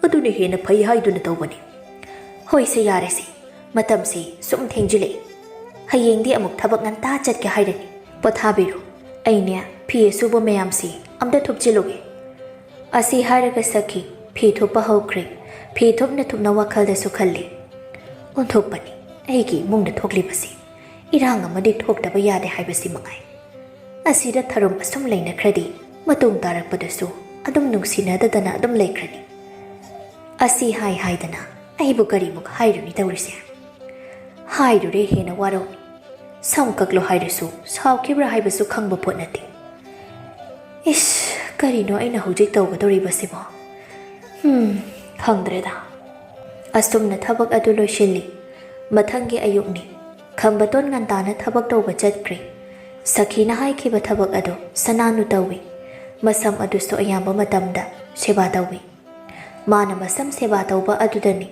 ꯑꯗꯨꯅ ꯍꯦꯟꯅ ꯐꯩ ꯍꯥꯏꯗꯨꯅ ꯇꯧꯕꯅꯤ꯫" "ꯍꯣꯏꯁꯦ, ꯌꯥꯔꯦꯁꯦ, ꯃꯇꯝꯁꯤ ꯁꯨꯝ ꯊꯦꯡꯖꯤꯜꯂꯛꯏ꯫ ꯍꯌꯦꯡꯗꯤ ꯑꯃꯨꯛ ꯊꯕꯛ ꯉꯟꯇꯥ ꯆꯠꯀꯦ ꯍꯥꯏꯔꯅꯤ꯫ ꯄꯣꯊꯥꯕꯤꯔꯣ, ꯑꯩꯅꯦ ꯐꯤ ꯑꯁꯨꯕ ꯃꯌꯥꯝꯁꯤ ꯑꯝꯇ ꯊꯨꯞꯆꯤꯜꯂꯨꯒꯦ꯫" ꯑꯁꯤ ꯍꯥꯏꯔꯒ ꯁꯈꯤ ꯐꯤ ꯊꯨꯞꯄ ꯍꯧꯈ꯭ꯔꯦ꯫ ꯐꯤ ꯊꯨꯞꯅ ꯊꯨꯞꯅ ꯋꯥꯈꯜꯗꯁꯨ ꯈꯜꯂꯤ, "ꯑꯣꯟꯊꯣꯛꯄꯅꯤ, ꯑꯩꯒꯤ ꯏꯃꯨꯡꯗ ꯊꯣꯛꯂꯤꯕꯁꯤ꯫ ꯏꯔꯥꯡ ꯑꯃꯗꯤ ꯊꯣꯛꯇꯕ ꯌꯥꯗꯦ ꯍꯥꯏꯕꯁꯤ ꯃꯉꯥꯏ꯫ ꯑꯁꯤꯗ ꯊꯔꯨꯝ ꯑꯁꯨꯝ ꯂꯩꯅꯈ꯭ꯔꯗꯤ ꯃꯇꯨꯡ ꯇꯥꯔꯛꯄꯗꯁꯨ ꯑꯗꯨꯝ ꯅꯨꯡꯁꯤꯅꯗꯗꯅ ꯑꯗꯨꯝ ꯂꯩꯈ꯭ꯔꯅꯤ꯫ ꯑꯁꯤ ꯍꯥꯏ ꯍꯥꯏꯗꯅ ꯑꯩꯕꯨ ꯀꯔꯤꯃꯨꯛ ꯍꯥꯏꯔꯨꯅꯤ ꯇꯧꯔꯤꯁꯦ? ꯍꯥꯏꯔꯨꯔꯦ ꯍꯦꯟꯅ ꯋꯥꯔꯧꯅꯤ꯫ ꯁꯝ ꯀꯛꯂꯣ ꯍꯥꯏꯔꯁꯨ ꯁꯥꯎꯈꯤꯕ꯭ꯔꯥ ꯍꯥꯏꯕꯁꯨ ꯈꯪꯕ ꯄꯣꯠ ꯅꯠꯇꯦ꯫ ꯏꯁ, ꯀꯔꯤꯅꯣ ꯑꯩꯅ ꯍꯧꯖꯤꯛ ꯇꯧꯒꯗꯧꯔꯤꯕꯁꯤꯕꯣ? ꯍꯝ, ꯈꯪꯗ꯭ꯔꯦꯗ꯫ ꯑꯁꯨꯝꯅ ꯊꯕꯛ ꯑꯗꯨ ꯂꯣꯏꯁꯤꯜꯂꯤ꯫ ꯃꯊꯪꯒꯤ ꯑꯌꯨꯛꯅꯤ꯫ ꯈꯝꯕꯇꯣꯟ ꯉꯟꯇꯥꯅ ꯊꯕꯛ ꯇꯧꯕ ꯆꯠꯈ꯭ꯔꯦ꯫ ꯁꯈꯤꯅ ꯍꯥꯏꯈꯤꯕ ꯊꯕꯛ ꯑꯗꯨ ꯁꯅꯥꯅꯨ ꯇꯧꯏ꯫ ꯃꯁꯝ ꯑꯗꯨꯁꯨ ꯑꯌꯥꯝꯕ ꯃꯇꯝꯗ ꯁꯦꯕꯥ ꯇꯧꯏ꯫ ꯃꯥꯅ ꯃꯁꯝ ꯁꯦꯕꯥ ꯇꯧꯕ ꯑꯗꯨꯗꯅꯤ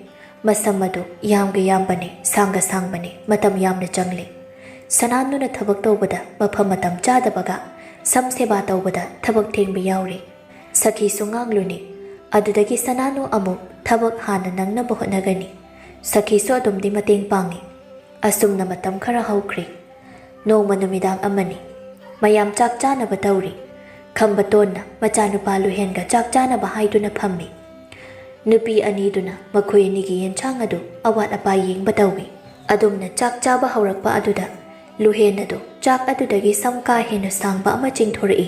ꯃꯁꯝ ꯑꯗꯨ ꯌꯥꯝꯒ ꯌꯥꯝꯕꯅꯦ, ꯁꯥꯡꯒ ꯁꯥꯡꯕꯅꯦ, ꯃꯇꯝ ꯌꯥꯝꯅ ꯆꯪꯂꯦ꯫ ꯁꯅꯥꯅꯨꯅ ꯊꯕꯛ ꯇꯧꯕꯗ ꯃꯐꯝ ꯃꯇꯝ ꯆꯥꯗꯕꯒ ꯁꯝ ꯁꯦꯕꯥ ꯇꯧꯕꯗ ꯊꯕꯛ ꯊꯦꯡꯕ ꯌꯥꯎꯔꯦ꯫ ꯁꯈꯤꯁꯨ ꯉꯥꯡꯂꯨꯅꯤ꯫ ꯑꯗꯨꯗꯒꯤ ꯁꯅꯥꯅꯨ ꯑꯃꯨꯛ ꯊꯕꯛ ꯍꯥꯟꯅ ꯅꯪꯅꯕ ꯍꯣꯠꯅꯒꯅꯤ꯫ ꯁꯈꯤꯁꯨ ꯑꯗꯨꯝꯗꯤ ꯃꯇꯦꯡ ꯄꯥꯡꯉꯤ꯫ ꯑꯁꯨꯝꯅ ꯃꯇꯝ ꯈꯔ ꯍꯧꯈ꯭ꯔꯦ꯫ ꯅꯣꯡꯃ ꯅꯨꯃꯤꯗꯥꯡ ꯑꯃꯅꯤ꯫ ꯃꯌꯥꯝ ꯆꯥꯛ ꯆꯥꯅꯕ ꯇꯧꯔꯤ꯫ ꯈꯝꯕꯇꯣꯟꯅ ꯃꯆꯥꯅꯨꯄꯥ ꯂꯨꯍꯦꯟꯒ ꯆꯥꯛ ꯆꯥꯅꯕ ꯍꯥꯏꯗꯨꯅ ꯐꯝꯃꯤ꯫ ꯅꯨꯄꯤ ꯑꯅꯤꯗꯨꯅ ꯃꯈꯣꯏ ꯑꯅꯤꯒꯤ ꯌꯦꯟꯁꯥꯡ ꯑꯗꯨ ꯑꯋꯥꯠ ꯑꯄꯥ ꯌꯦꯡꯕ ꯇꯧꯏ꯫ ꯑꯗꯨꯝꯅ ꯆꯥꯛ ꯆꯥꯕ ꯍꯧꯔꯛꯄ ꯑꯗꯨꯗ ꯂꯨꯍꯦꯟ ꯑꯗꯨ ꯆꯥꯛ ꯑꯗꯨꯗꯒꯤ ꯁꯝ ꯀꯥ ꯍꯦꯟꯅ ꯁꯥꯡꯕ ꯑꯃ ꯆꯤꯡꯊꯣꯔꯛꯏ꯫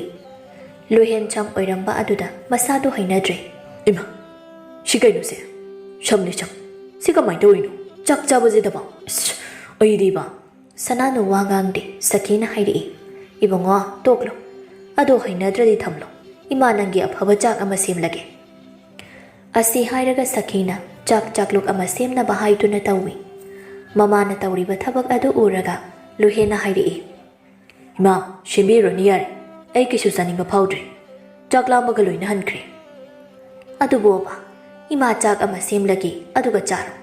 ꯂꯨꯍꯦꯟ ꯁꯝ ꯑꯣꯏꯔꯝꯕ ꯑꯗꯨꯗ ꯃꯁꯥꯗꯨ ꯍꯩꯅꯗ꯭ꯔꯦ꯫ "ꯏꯃꯥ, ꯁꯤ ꯀꯩꯅꯣꯁꯦ? ꯁꯝꯅꯤ ꯁꯝ꯫ ꯁꯤ ꯀꯃꯥꯏꯅ ꯇꯧꯔꯤꯅꯣ? ꯆꯥꯛ ꯆꯥꯕꯁꯤꯗꯕ? ꯑꯁ, ꯑꯩꯗꯤꯕ!" ꯁꯅꯥꯅꯨ ꯋꯥ ꯉꯥꯡꯗꯦ꯫ ꯁꯈꯤꯅ ꯍꯥꯏꯔꯛꯏ, "ꯏꯕꯨꯡꯉꯣ, ꯇꯣꯛꯂꯣ꯫ ꯑꯗꯣ ꯍꯩꯅꯗ꯭ꯔꯗꯤ ꯊꯝꯂꯣ꯫ ꯏꯃꯥ ꯅꯪꯒꯤ ꯑꯐꯕ ꯆꯥꯛ ꯑꯃ ꯁꯦꯝꯂꯒꯦ꯫" ꯑꯁꯤ ꯍꯥꯏꯔꯒ ꯁꯈꯤꯅ ꯆꯥꯛ ꯆꯥꯛꯂꯨꯛ ꯑꯃ ꯁꯦꯝꯅꯕ ꯍꯥꯏꯗꯨꯅ ꯇꯧꯏ꯫ ꯃꯃꯥꯅ ꯇꯧꯔꯤꯕ ꯊꯕꯛ ꯑꯗꯨ ꯎꯔꯒ ꯂꯨꯍꯦꯟꯅ ꯍꯥꯏꯔꯛꯏ, "ꯏꯃꯥ, ꯁꯦꯝꯕꯤꯔꯨꯔꯅꯨ ꯌꯥꯔꯦ꯫ ꯑꯩ ꯀꯩꯁꯨ ꯆꯥꯅꯤꯡꯕ ꯐꯥꯎꯗ꯭ꯔꯦ꯫ ꯆꯥꯛ ꯂꯥꯝꯕꯒ ꯂꯣꯏꯅ ꯍꯟꯈ꯭ꯔꯦ꯫" "ꯑꯗꯨꯕꯨ ꯑꯣꯕ, ꯏꯃꯥ ꯆꯥꯛ ꯑꯃ ꯁꯦꯝꯂꯒꯦ, ꯑꯗꯨꯒ ꯆꯥꯔꯣ꯫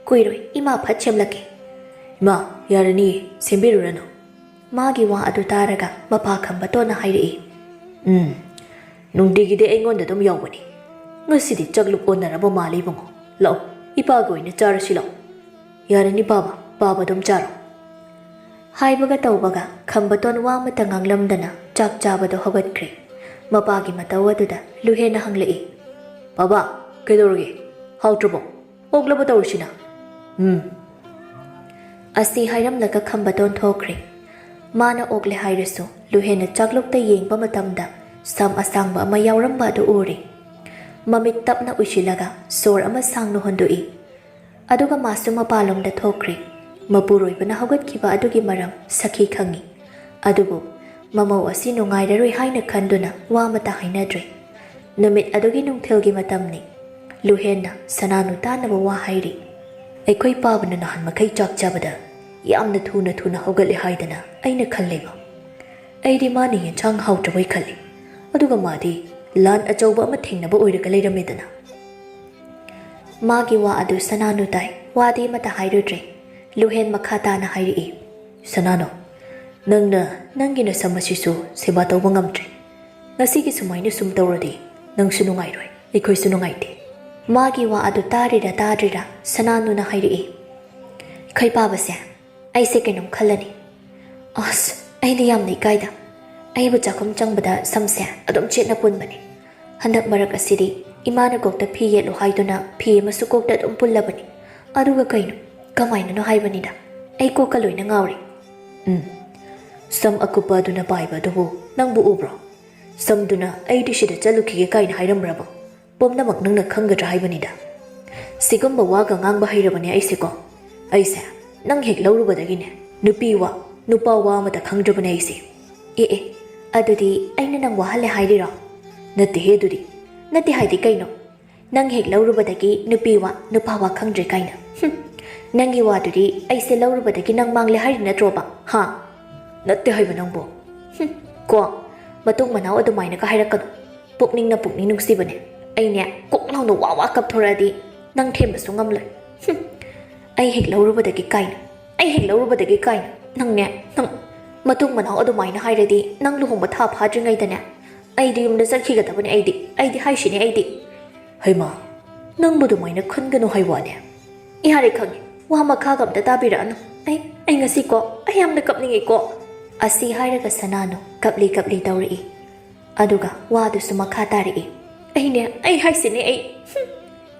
ꯀꯨꯏꯔꯣꯏ, ꯏꯃꯥ ꯐꯠ ꯁꯦꯝꯂꯛꯀꯦ꯫" "ꯏꯃꯥ, ꯌꯥꯔꯅꯤꯌꯦ, ꯁꯦꯝꯕꯤꯔꯨꯔꯅꯨ꯫" ꯃꯥꯒꯤ ꯋꯥ ꯑꯗꯨ ꯇꯥꯔꯒ ꯃꯄꯥ ꯈꯝꯕꯇꯣꯟꯅ ꯍꯥꯏꯔꯛꯏ, "ꯎꯝ, ꯅꯨꯡꯇꯤꯒꯤꯗꯤ ꯑꯩꯉꯣꯟꯗ ꯑꯗꯨꯝ ꯌꯥꯎꯕꯅꯤ꯫ ꯉꯁꯤꯗꯤ ꯆꯥꯛꯂꯨꯛ ꯑꯣꯟꯅꯔꯕ ꯃꯥꯜꯂꯦ ꯏꯕꯨꯡꯉꯣ꯫ ꯂꯥꯛꯑꯣ, ꯏꯄꯥꯒ ꯑꯣꯏꯅ ꯆꯥꯔꯁꯤ ꯂꯥꯛꯑꯣ꯫" "ꯌꯥꯔꯅꯤ ꯄꯥꯕ, ꯄꯥꯕ ꯑꯗꯨꯝ ꯆꯥꯔꯣ꯫" ꯍꯥꯏꯕꯒ ꯇꯧꯕꯒ ꯈꯝꯕꯇꯣꯟ ꯋꯥ ꯑꯃꯠꯇ ꯉꯥꯡꯂꯝꯗꯅ ꯆꯥꯛ ꯆꯥꯕꯗꯣ ꯍꯧꯒꯠꯈ꯭ꯔꯦ꯫ ꯃꯄꯥꯒꯤ ꯃꯇꯧ ꯑꯗꯨꯗ ꯂꯨꯍꯦꯟꯅ ꯍꯪꯂꯛꯏ, "ꯄꯥꯕ, ꯀꯩꯗꯧꯔꯒꯦ? ꯍꯥꯎꯇ꯭ꯔꯕꯣ? ꯑꯣꯛꯂꯕ ꯇꯧꯔꯤꯁꯤꯅ?" "ꯎꯝ꯫" ꯑꯁꯤ ꯍꯥꯏꯔꯝꯂꯒ ꯈꯝꯕꯇꯣꯟ ꯊꯣꯛꯈ꯭ꯔꯦ꯫ ꯃꯥꯅ ꯑꯣꯛꯂꯦ ꯍꯥꯏꯔꯁꯨ ꯂꯨꯍꯦꯟꯅ ꯆꯥꯛꯂꯨꯛꯇ ꯌꯦꯡꯕ ꯃꯇꯝꯗ ꯁꯝ ꯑꯁꯥꯡꯕ ꯑꯃ ꯌꯥꯎꯔꯝꯕ ꯑꯗꯨ ꯎꯔꯦ꯫ ꯃꯃꯤꯠ ꯇꯞꯅ ꯎꯏꯁꯤꯜꯂꯒ ꯁꯣꯔ ꯑꯃ ꯁꯥꯡꯅ ꯍꯣꯟꯗꯣꯛꯏ꯫ ꯑꯗꯨꯒ ꯃꯥꯁꯨ ꯃꯄꯥꯟꯂꯣꯝꯗ ꯊꯣꯛꯈ꯭ꯔꯦ꯫ ꯃꯄꯨꯔꯣꯏꯕꯅ ꯍꯧꯒꯠꯈꯤꯕ ꯑꯗꯨꯒꯤ ꯃꯔꯝ ꯁꯈꯤ ꯈꯪꯏ꯫ ꯑꯗꯨꯕꯨ ꯃꯃꯧ ꯑꯁꯤ ꯅꯨꯡꯉꯥꯏꯔꯔꯣꯏ ꯍꯥꯏꯅ ꯈꯟꯗꯨꯅ ꯋꯥ ꯑꯃꯠꯇ ꯍꯥꯏꯅꯗ꯭ꯔꯦ꯫ ꯅꯨꯃꯤꯠ ꯑꯗꯨꯒꯤ ꯅꯨꯡꯊꯤꯜꯒꯤ ꯃꯇꯝꯅꯤ꯫ ꯂꯨꯍꯦꯟꯅ ꯁꯅꯥꯅꯨ ꯇꯥꯅꯕ ꯋꯥ ꯍꯥꯏꯔꯤ꯫ ꯑꯩꯈꯣꯏ ꯄꯥꯕꯅ ꯅꯍꯥꯟ ꯃꯈꯩ ꯆꯥꯛ ꯆꯥꯕꯗ ꯌꯥꯝꯅ ꯊꯨꯅ ꯊꯨꯅ ꯍꯧꯒꯠꯂꯦ ꯍꯥꯏꯗꯅ ꯑꯩꯅ ꯈꯜꯂꯦꯕ꯫ ꯑꯩꯗꯤ ꯃꯥꯅ ꯌꯦꯟꯁꯥꯡ ꯍꯥꯎꯇ꯭ꯔꯕꯣꯏ ꯈꯜꯂꯤ꯫ ꯑꯗꯨꯒ ꯃꯥꯗꯤ ꯂꯥꯟ ꯑꯆꯧꯕ ꯑꯃ ꯊꯦꯡꯅꯕ ꯑꯣꯏꯔꯒ ꯂꯩꯔꯝꯃꯦꯗꯅ꯫ ꯃꯥꯒꯤ ꯋꯥ ꯑꯗꯨ ꯁꯅꯥꯅꯨ ꯇꯥꯏ꯫ ꯋꯥꯗꯤ ꯑꯃꯠꯇ ꯍꯥꯏꯔꯨꯗ꯭ꯔꯦ꯫ ꯂꯨꯍꯦꯟ ꯃꯈꯥ ꯇꯥꯅ ꯍꯥꯏꯔꯛꯏ, "ꯁꯅꯥꯅꯨ, ꯅꯪꯅ ꯅꯪꯒꯤ ꯅꯁꯝ ꯑꯁꯤꯁꯨ ꯁꯦꯕꯥ ꯇꯧꯕ ꯉꯝꯗ꯭ꯔꯦ꯫ ꯉꯁꯤꯒꯤ ꯁꯨꯃꯥꯏꯅ ꯁꯨꯝ ꯇꯧꯔꯗꯤ ꯅꯪꯁꯨ ꯅꯨꯡꯉꯥꯏꯔꯣꯏ, ꯑꯩꯈꯣꯏꯁꯨ ꯅꯨꯡꯉꯥꯏꯇꯦ꯫" ꯃꯥꯒꯤ ꯋꯥ ꯑꯗꯨ ꯇꯥꯔꯤꯔꯥ ꯇꯥꯗ꯭ꯔꯤꯔꯥ ꯁꯅꯥꯅꯨꯅ ꯍꯥꯏꯔꯛꯏ, "ꯈꯩ ꯄꯥꯕꯁꯦ, ꯑꯩꯁꯦ ꯀꯩꯅꯣꯝ ꯈꯜꯂꯅꯤ꯫ ꯑꯁ, ꯑꯩꯗꯤ ꯌꯥꯝꯅ ꯏꯀꯥꯏꯗ꯫ ꯑꯩꯕꯨ ꯆꯥꯛꯈꯨꯝ ꯆꯪꯕꯗ ꯁꯝꯁꯦ ꯑꯗꯨꯝ ꯆꯦꯠꯅ ꯄꯨꯟꯕꯅꯤ꯫ ꯍꯟꯗꯛ ꯃꯔꯛ ꯑꯁꯤꯗꯤ ꯏꯃꯥꯅ ꯀꯣꯛꯇ ꯐꯤ ꯌꯦꯠꯂꯨ ꯍꯥꯏꯗꯨꯅ ꯐꯤ ꯑꯃꯁꯨ ꯀꯣꯛꯇ ꯑꯗꯨꯝ ꯄꯨꯜꯂꯕꯅꯤ꯫ ꯑꯗꯨꯒ ꯀꯩꯅꯣ, ꯀꯃꯥꯏꯅꯅꯣ ꯍꯥꯏꯕꯅꯤꯗ, ꯑꯩ ꯀꯣꯛꯀ ꯂꯣꯏꯅ ꯉꯥꯎꯔꯦ꯫" "ꯎꯝ, ꯁꯝ ꯑꯀꯨꯞꯄ ꯑꯗꯨꯅ ꯄꯥꯏꯕ ꯑꯗꯨꯕꯨ ꯅꯪꯕꯨ ꯎꯕ꯭ꯔꯣ? ꯁꯝꯗꯨꯅ 'ꯑꯩꯗꯤ ꯁꯤꯗ ꯆꯠꯂꯨꯈꯤꯒꯦ' ꯀꯥꯏꯅ ꯍꯥꯏꯔꯝꯕ꯭ꯔꯕ? ꯄꯨꯝꯅꯃꯛ ꯅꯪꯅ ꯈꯪꯒꯗ꯭ꯔꯥ ꯍꯥꯏꯕꯅꯤꯗ꯫ ꯁꯤꯒꯨꯝꯕ ꯋꯥꯒ ꯉꯥꯡꯕ ꯍꯩꯔꯕꯅꯦ ꯑꯩꯁꯦꯀꯣ꯫ ꯑꯩꯁꯦ ꯅꯪ ꯍꯦꯛ ꯂꯧꯔꯨꯕꯗꯒꯤꯅꯦ, ꯅꯨꯄꯤ ꯋꯥ, ꯅꯨꯄꯥ ꯋꯥ ꯑꯃꯠꯇ ꯈꯪꯗ꯭ꯔꯕꯅꯦ ꯑꯩꯁꯦ꯫" "ꯑꯦ ꯑꯦ, ꯑꯗꯨꯗꯤ ꯑꯩꯅ ꯅꯪ ꯋꯥꯍꯜꯂꯦ ꯍꯥꯏꯔꯤꯔꯣ?" "ꯅꯠꯇꯦꯍꯦ ꯑꯗꯨꯗꯤ꯫" "ꯅꯠꯇꯦ ꯍꯥꯏꯗꯤ ꯀꯩꯅꯣ? ꯅꯪ ꯍꯦꯛ ꯂꯧꯔꯨꯕꯗꯒꯤ ꯅꯨꯄꯤ ꯋꯥ, ꯅꯨꯄꯥ ꯋꯥ ꯈꯪꯗ꯭ꯔꯦ ꯀꯥꯏꯅ꯫ ꯍꯨꯝ, ꯅꯪꯒꯤ ꯋꯥꯗꯨꯗꯤ ꯑꯩꯁꯦ ꯂꯧꯔꯨꯕꯗꯒꯤ ꯅꯪ ꯃꯥꯡꯂꯦ ꯍꯥꯏꯔꯤ ꯅꯠꯇ꯭ꯔꯣꯕ? ꯍꯥ?" "ꯅꯠꯇꯦ ꯍꯥꯏꯕ ꯅꯪꯕꯨ꯫" "ꯍꯨꯝ, ꯀꯣ, ꯃꯇꯨꯡ ꯃꯅꯥꯎ ꯑꯗꯨꯃꯥꯏꯅꯒ ꯍꯥꯏꯔꯛꯀꯅꯨ꯫ ꯄꯨꯛꯅꯤꯡꯅ ꯄꯨꯛꯅꯤꯡ ꯅꯨꯡꯁꯤꯕꯅꯦ꯫ ꯑꯩꯅꯦ ꯀꯣꯛ ꯂꯥꯎꯅ ꯋꯥ ꯋꯥ ꯀꯞꯊꯣꯔꯛꯑꯗꯤ ꯅꯪ ꯊꯦꯝꯕꯁꯨ ꯉꯝꯂꯣꯏ꯫" "ꯍꯨꯝ, ꯑꯩ ꯍꯦꯛ ꯂꯧꯔꯨꯕꯗꯒꯤ ꯀꯥꯏꯅ, ꯑꯩ ꯍꯦꯛ ꯂꯧꯔꯨꯕꯗꯒꯤ ꯀꯥꯏꯅ꯫ ꯅꯪꯅꯦ, ꯅꯪ ꯃꯇꯨꯡ ꯃꯅꯥꯎ ꯑꯗꯨꯃꯥꯏꯅ ꯍꯥꯏꯔꯗꯤ ꯅꯪ ꯂꯨꯍꯣꯡꯕ ꯊꯥ ꯐꯥꯗ꯭ꯔꯤꯉꯩꯗꯅꯦ ꯑꯩꯗꯤ ꯌꯨꯝꯗ ꯆꯠꯈꯤꯒꯗꯕꯅꯦ꯫ ꯑꯩꯗꯤ, ꯑꯩꯗꯤ ꯍꯥꯏꯁꯤꯅꯦ ꯑꯩꯗꯤ꯫" "ꯍꯩꯃꯥ, ꯅꯪꯕꯨ ꯑꯗꯨꯃꯥꯏꯅ ꯈꯟꯒꯅꯨ ꯍꯥꯏ ꯋꯥꯅꯦ꯫" "ꯌꯥꯔꯦ ꯈꯪꯉꯦ, ꯋꯥ ꯃꯈꯥꯒ ꯑꯝꯇ ꯇꯥꯕꯤꯔꯛꯑꯅꯨ꯫ ꯑꯩ, ꯑꯩ ꯉꯁꯤꯀꯣ, ꯑꯩ ꯌꯥꯝꯅ ꯀꯞꯅꯤꯡꯉꯤꯀꯣ꯫" ꯑꯁꯤ ꯍꯥꯏꯔꯒ ꯁꯅꯥꯅꯨ ꯀꯞꯂꯤ ꯀꯞꯂꯤ ꯇꯧꯔꯛꯏ꯫ ꯑꯗꯨꯒ ꯋꯥꯗꯨꯁꯨ ꯃꯈꯥ ꯇꯥꯔꯛꯏ꯫ "ꯑꯩꯅꯦ, ꯑꯩ ꯍꯥꯏꯁꯤꯅꯦ ꯑꯩ꯫" ꯍꯨꯝ꯫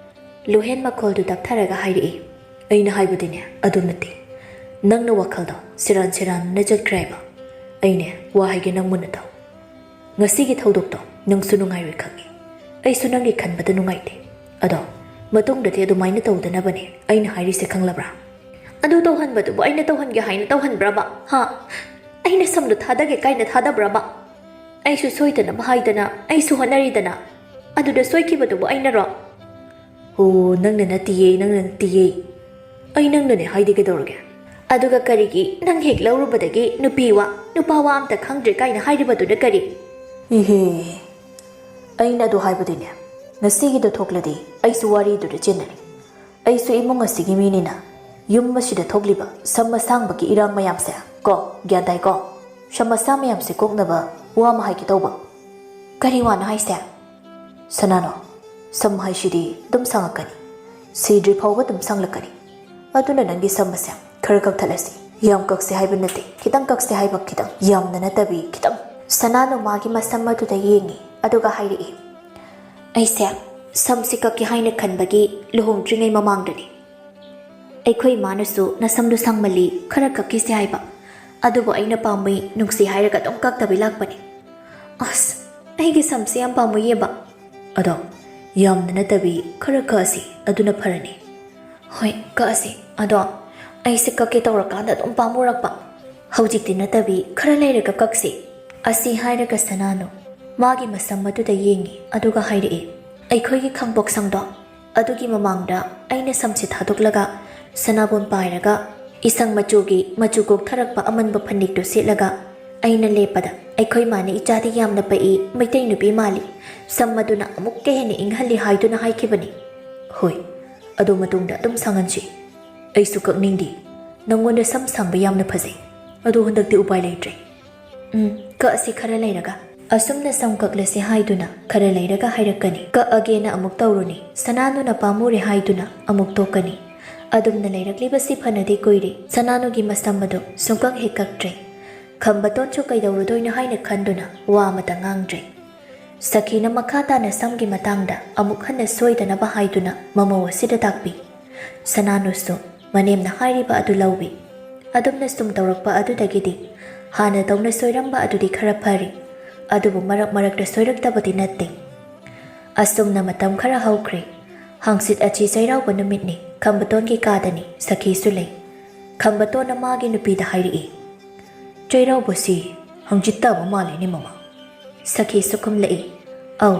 ꯂꯨꯍꯦꯟ ꯃꯈꯣꯜꯗꯨ ꯇꯞꯊꯔꯒ ꯍꯥꯏꯔꯛꯏ, "ꯑꯩꯅ ꯍꯥꯏꯕꯗꯤꯅꯦ, ꯑꯗꯨ ꯅꯠꯇꯦ꯫ ꯅꯪꯅ ꯋꯥꯈꯜꯗꯣ ꯁꯦꯔꯥꯟ ꯁꯦꯔꯥꯟꯅ ꯆꯠꯈ꯭ꯔꯦ ꯍꯥꯏꯕ꯫ ꯑꯩꯅꯦ, ꯋꯥ ꯍꯥꯏꯒꯦ, ꯅꯪ ꯃꯨꯟꯅ ꯇꯥꯎ꯫ ꯉꯁꯤꯒꯤ ꯊꯧꯗꯣꯛꯇꯣ ꯅꯪꯁꯨ ꯅꯨꯡꯉꯥꯏꯔꯣꯏ ꯈꯪꯉꯤ꯫ ꯑꯩꯁꯨ ꯅꯪꯒꯤ ꯈꯟꯕꯗ ꯅꯨꯡꯉꯥꯏꯇꯦ꯫ ꯑꯗꯣ ꯃꯇꯨꯡꯗꯗꯤ ꯑꯗꯨꯃꯥꯏꯅ ꯇꯧꯗꯅꯕꯅꯦ ꯑꯩꯅ ꯍꯥꯏꯔꯤꯁꯦ, ꯈꯪꯂꯕ꯭ꯔꯥ? ꯑꯗꯨ ꯇꯧꯍꯟꯕꯗꯨꯕꯨ ꯑꯩꯅ ꯇꯧꯍꯟꯒꯦ ꯍꯥꯏꯅ ꯇꯧꯍꯟꯕ꯭ꯔꯕ? ꯍꯥ? ꯑꯩꯅ ꯁꯝꯗꯣ ꯊꯥꯗꯒꯦ ꯀꯥꯏꯅ ꯊꯥꯗꯕ꯭ꯔꯕ? ꯑꯩꯁꯨ ꯁꯣꯏꯗꯅꯕ ꯍꯥꯏꯗꯅ ꯑꯩꯁꯨ ꯍꯣꯠꯅꯔꯤꯗꯅ꯫ ꯑꯗꯨꯗ ꯁꯣꯏꯈꯤꯕꯗꯨꯕꯨ ꯑꯩꯅꯔꯣ? ꯑꯣ, ꯅꯪꯅ ꯅꯠꯇꯤꯌꯦ, ꯅꯪꯅ ꯅꯠꯇꯤꯌꯦ꯫ ꯑꯩ ꯅꯪꯅꯅꯦ ꯍꯥꯏꯗꯤ ꯀꯩꯗꯧꯔꯒꯦ? ꯑꯗꯨꯒ ꯀꯔꯤꯒꯤ ꯅꯪ ꯍꯦꯛ ꯂꯧꯔꯨꯕꯗꯒꯤ ꯅꯨꯄꯤ ꯋꯥ, ꯅꯨꯄꯥ ꯋꯥ ꯑꯝꯇ ꯈꯪꯗ꯭ꯔꯦ ꯀꯥꯏꯅ ꯍꯥꯏꯔꯤꯕꯗꯨꯅ ꯀꯔꯤ? ꯏꯍꯦ, ꯑꯩꯅ ꯑꯗꯨ ꯍꯥꯏꯕꯗꯤꯅꯦ, ꯉꯁꯤꯒꯤꯗꯣ ꯊꯣꯛꯂꯗꯤ ꯑꯩꯁꯨ ꯋꯥꯔꯤꯗꯨꯗ ꯆꯦꯟꯅꯅꯤ꯫ ꯑꯩꯁꯨ ꯏꯃꯨꯡ ꯑꯁꯤꯒꯤ ꯃꯤꯅꯤꯅ, ꯌꯨꯝ ꯑꯁꯤꯗ ꯊꯣꯛꯂꯤꯕ ꯁꯝ ꯑꯁꯥꯡꯕꯒꯤ ꯏꯔꯥꯡ ꯃꯌꯥꯝꯁꯦ ꯀꯣ, ꯒ꯭ꯌꯥꯟ ꯇꯥꯏꯀꯣ? ꯁꯝ ꯑꯁꯥ ꯃꯌꯥꯝꯁꯦ ꯀꯣꯛꯅꯕ ꯋꯥ ꯑꯃ ꯍꯥꯏꯒꯦ ꯇꯧꯕ꯫ ꯀꯔꯤ ꯋꯥꯅꯣ ꯍꯥꯏꯁꯦ? ꯁꯅꯥꯅꯣ, ꯁꯝ ꯍꯥꯏꯁꯤꯗꯤ ꯑꯗꯨꯝ ꯁꯪꯉꯛꯀꯅꯤ, ꯁꯤꯗ꯭ꯔꯤ ꯐꯥꯎꯕ ꯑꯗꯨꯝ ꯁꯪꯂꯛꯀꯅꯤ꯫ ꯑꯗꯨꯅ ꯅꯪꯒꯤ ꯁꯝ ꯑꯁꯦ ꯈꯔ ꯀꯛꯊꯠꯂꯁꯤ꯫ ꯌꯥꯝ ꯀꯛꯁꯦ ꯍꯥꯏꯕ ꯅꯠꯇꯦ, ꯈꯤꯇꯪ ꯀꯛꯁꯦ ꯍꯥꯏꯕ, ꯈꯤꯇꯪ, ꯌꯥꯝꯅ ꯅꯠꯇꯕꯤ, ꯈꯤꯇꯪ꯫ ꯁꯅꯥꯅꯨ ꯃꯥꯒꯤ ꯃꯁꯝ ꯑꯗꯨꯗ ꯌꯦꯡꯉꯤ, ꯑꯗꯨꯒ ꯍꯥꯏꯔꯛꯏ, "ꯑꯩꯁꯦ ꯁꯝꯁꯤ ꯀꯛꯀꯦ ꯍꯥꯏꯅ ꯈꯟꯕꯒꯤ ꯂꯨꯍꯣꯡꯗ꯭ꯔꯤꯉꯩ ꯃꯃꯥꯡꯗꯅꯤ꯫ ꯑꯩꯈꯣꯏ ꯏꯃꯥꯅꯁꯨ ꯅꯁꯝꯗꯨ ꯁꯥꯡꯃꯜꯂꯤ, ꯈꯔ ꯀꯛꯈꯤꯁꯦ ꯍꯥꯏꯕ꯫ ꯑꯗꯨꯕꯨ ꯑꯩꯅ ꯄꯥꯝꯃꯨꯏ, ꯅꯨꯡꯁꯤ ꯍꯥꯏꯔꯒ ꯑꯗꯨꯝ ꯀꯛꯇꯕꯤ ꯂꯥꯛꯄꯅꯤ꯫ ꯑꯁ, ꯑꯩꯒꯤ ꯁꯝꯁꯦ ꯌꯥꯝ ꯄꯥꯝꯃꯨꯏꯌꯦꯕ"꯫ "ꯑꯗꯣ ꯌꯥꯝꯅ ꯅꯠꯇꯕꯤ ꯈꯔ ꯀꯛꯑꯁꯤ, ꯑꯗꯨꯅ ꯐꯔꯅꯤ"꯫ "ꯍꯣꯏ, ꯀꯛꯑꯁꯤ꯫ ꯑꯗꯣ ꯑꯩꯁꯦ ꯀꯛꯀꯦ ꯇꯧꯔꯀꯥꯟꯗ ꯑꯗꯨꯝ ꯄꯥꯝꯃꯨꯔꯛꯄ꯫ ꯍꯧꯖꯤꯛꯇꯤ ꯅꯠꯇꯕꯤ ꯈꯔ ꯂꯩꯔꯒ ꯀꯛꯁꯤ"꯫ ꯑꯁꯤ ꯍꯥꯏꯔꯒ ꯁꯅꯥꯅꯨ ꯃꯥꯒꯤ ꯃꯁꯝ ꯑꯗꯨꯗ ꯌꯦꯡꯉꯤ, ꯑꯗꯨꯒ ꯍꯥꯏꯔꯛꯏ, "ꯑꯩꯈꯣꯏꯒꯤ ꯈꯥꯡꯄꯣꯛꯁꯪꯗꯣ, ꯑꯗꯨꯒꯤ ꯃꯃꯥꯡꯗ ꯑꯩꯅ ꯁꯝꯁꯦ ꯊꯥꯗꯣꯛꯂꯒ ꯁꯅꯥꯕꯨꯟ ꯄꯥꯏꯔꯒ ꯏꯁꯪ ꯃꯆꯨꯒꯤ ꯃꯆꯨ ꯀꯣꯛꯊꯔꯛꯄ ꯑꯃꯟꯕ ꯐꯅꯦꯛꯇꯨ ꯁꯦꯠꯂꯒ ꯑꯩꯅ ꯂꯦꯞꯄꯗ ꯑꯩꯈꯣꯏ ꯃꯥꯅ ꯏꯆꯥꯗꯤ ꯌꯥꯝꯅ ꯄꯛꯏ, ꯃꯩꯇꯩ ꯅꯨꯄꯤ ꯃꯥꯜꯂꯤ, ꯁꯝ ꯑꯗꯨꯅ ꯑꯃꯨꯛꯀ ꯍꯦꯟꯅ ꯏꯪꯍꯜꯂꯤ" ꯍꯥꯏꯗꯨꯅ ꯍꯥꯏꯈꯤꯕꯅꯤ꯫ "ꯍꯣꯏ, ꯑꯗꯨ ꯃꯇꯨꯡꯗ ꯑꯗꯨꯝ ꯁꯪꯍꯟꯁꯤ꯫ ꯑꯩꯁꯨ ꯀꯛꯅꯤꯡꯗꯤ꯫ ꯅꯪꯉꯣꯟꯗ ꯁꯝ ꯁꯥꯡꯕ ꯌꯥꯝꯅ ꯐꯖꯩ꯫ ꯑꯗꯨ ꯍꯟꯗꯛꯇꯤ ꯎꯄꯥꯏ ꯂꯩꯇ꯭ꯔꯦ꯫ ꯎꯝ, ꯀꯛꯑꯁꯤ ꯈꯔ ꯂꯩꯔꯒ"꯫ ꯑꯁꯨꯝꯅ ꯁꯝ ꯀꯛꯂꯁꯤ ꯍꯥꯏꯗꯨꯅ ꯈꯔ ꯂꯩꯔꯒ ꯍꯥꯏꯔꯛꯀꯅꯤ꯫ ꯀꯛꯑꯒꯦꯅ ꯑꯃꯨꯛ ꯇꯧꯔꯨꯅꯤ, ꯁꯅꯥꯅꯨꯅ ꯄꯥꯝꯃꯨꯔꯦ ꯍꯥꯏꯗꯨꯅ ꯑꯃꯨꯛ ꯇꯣꯛꯀꯅꯤ꯫ ꯑꯗꯨꯝꯅ ꯂꯩꯔꯛꯂꯤꯕꯁꯤ ꯐꯅꯗꯤ ꯀꯨꯏꯔꯦ꯫ ꯁꯅꯥꯅꯨꯒꯤ ꯃꯁꯝ ꯑꯗꯨ ꯁꯨꯡꯀꯛ ꯍꯦꯛ ꯀꯛꯇ꯭ꯔꯦ꯫ ꯈꯝꯕꯇꯣꯟꯁꯨ ꯀꯩꯗꯧꯔꯨꯗꯣꯏꯅꯣ ꯍꯥꯏꯅ ꯈꯟꯗꯨꯅ ꯋꯥ ꯑꯃꯇ ꯉꯥꯡꯗ꯭ꯔꯦ꯫ ꯁꯈꯤꯅ ꯃꯈꯥ ꯇꯥꯅ ꯁꯝꯒꯤ ꯃꯇꯥꯡꯗ ꯑꯃꯨꯛ ꯍꯟꯅ ꯁꯣꯏꯗꯅꯕ ꯍꯥꯏꯗꯨꯅ ꯃꯃꯧ ꯑꯁꯤꯗ ꯇꯥꯛꯄꯤ꯫ ꯁꯅꯥꯅꯨꯁꯨ ꯃꯅꯦꯝꯅ ꯍꯥꯏꯔꯤꯕ ꯑꯗꯨ ꯂꯧꯏ꯫ ꯑꯗꯨꯝꯅ ꯁꯨꯝ ꯇꯧꯔꯛꯄ ꯑꯗꯨꯗꯒꯤꯗꯤ ꯍꯥꯟꯅꯗꯧꯅ ꯁꯣꯏꯔꯝꯕ ꯑꯗꯨꯗꯤ ꯈꯔ ꯐꯔꯤ, ꯑꯗꯨꯕꯨ ꯃꯔꯛ ꯃꯔꯛꯇ ꯁꯣꯏꯔꯛꯇꯕꯗꯤ ꯅꯠꯇꯦ꯫ ꯑꯁꯨꯝꯅ ꯃꯇꯝ ꯈꯔ ꯍꯧꯈ꯭ꯔꯦ꯫ ꯍꯥꯡꯆꯤꯠ ꯑꯁꯤ ꯆꯩꯔꯥꯎꯕ ꯅꯨꯃꯤꯠꯅꯤ, ꯈꯝꯕꯇꯣꯟꯒꯤ ꯀꯥꯗꯅꯤ, ꯁꯈꯤꯁꯨ ꯂꯩ꯫ ꯈꯝꯕꯇꯣꯟꯅ ꯃꯥꯒꯤ ꯅꯨꯄꯤꯗ ꯍꯥꯏꯔꯛꯏ, "ꯆꯩꯔꯥꯎꯕꯁꯤ ꯍꯥꯡꯆꯤꯠ ꯇꯥꯕ ꯃꯥꯜꯂꯦꯅꯦ, ꯃꯃꯥ?" ꯁꯈꯤꯁꯨ ꯈꯨꯝꯂꯛꯏ, "ꯑꯧ,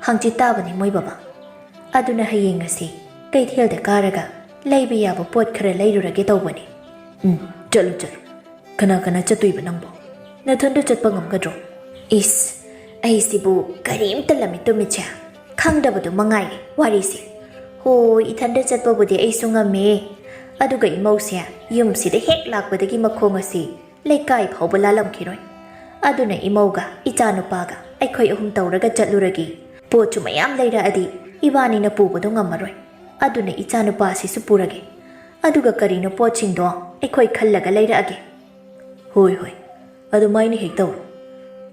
ꯍꯥꯡꯆꯤꯠ ꯇꯥꯕꯅꯤ, ꯃꯣꯏ ꯕꯕꯥ꯫ ꯑꯗꯨꯅ ꯍꯌꯦꯡ ꯑꯁꯤ ꯀꯩꯊꯦꯜꯗ ꯀꯥꯔꯒ ꯂꯩꯕ ꯌꯥꯕ ꯄꯣꯠ ꯈꯔ ꯂꯩꯔꯨꯔꯒꯦ ꯇꯧꯕꯅꯤ꯫" "ꯎꯝ, ꯆꯠꯂꯨ, ꯆꯠꯂꯨ꯫ ꯀꯅꯥ ꯀꯅꯥ ꯆꯠꯇꯣꯏꯕ ꯅꯪꯕꯣ? ꯅꯊꯟꯗ ꯆꯠꯄ ꯉꯝꯒꯗ꯭ꯔꯣ?" "ꯏꯁ, ꯑꯩꯁꯤꯕꯨ ꯀꯔꯤꯝꯇ ꯂꯝꯃꯤ ꯇꯨꯝꯃꯤꯠꯁꯦ ꯈꯪꯗꯕꯗꯨ ꯃꯉꯥꯏꯔꯦ ꯋꯥꯔꯤꯁꯦ꯫ ꯍꯣꯏ, ꯏꯊꯟꯗ ꯆꯠꯄꯕꯨꯗꯤ ꯑꯩꯁꯨ ꯉꯝꯃꯦ꯫ ꯑꯗꯨꯒ ꯏꯃꯧꯁꯦ ꯌꯨꯝꯁꯤꯗ ꯍꯦꯛ ꯂꯥꯛꯄꯗꯒꯤ ꯃꯈꯣꯡ ꯑꯁꯤ ꯂꯩꯀꯥꯏ ꯐꯥꯎꯕ ꯂꯥꯜꯂꯝꯈꯤꯔꯣꯏ꯫ ꯑꯗꯨꯅ ꯏꯃꯧꯒ ꯏꯆꯥꯅꯨꯄꯥꯒ ꯑꯩꯈꯣꯏ ꯑꯍꯨꯝ ꯇꯧꯔꯒ ꯆꯠꯂꯨꯔꯒꯦ꯫ ꯄꯣꯠꯁꯨ ꯃꯌꯥꯝ ꯂꯩꯔꯛꯑꯗꯤ ꯏꯕꯥꯅꯤꯅ ꯄꯨꯕꯗꯣ ꯉꯝꯃꯔꯣꯏ꯫ ꯑꯗꯨꯅ ꯏꯆꯥꯅꯨꯄꯥꯁꯤꯁꯨ ꯄꯨꯔꯒꯦ꯫ ꯑꯗꯨꯒ ꯀꯔꯤꯅꯣ ꯄꯣꯠꯁꯤꯡꯗꯣ ꯑꯩꯈꯣꯏ ꯈꯜꯂꯒ ꯂꯩꯔꯛꯑꯒꯦ꯫" "ꯍꯣꯏ, ꯍꯣꯏ, ꯑꯗꯨꯃꯥꯏꯅ ꯍꯦꯛ ꯇꯧꯔꯣ꯫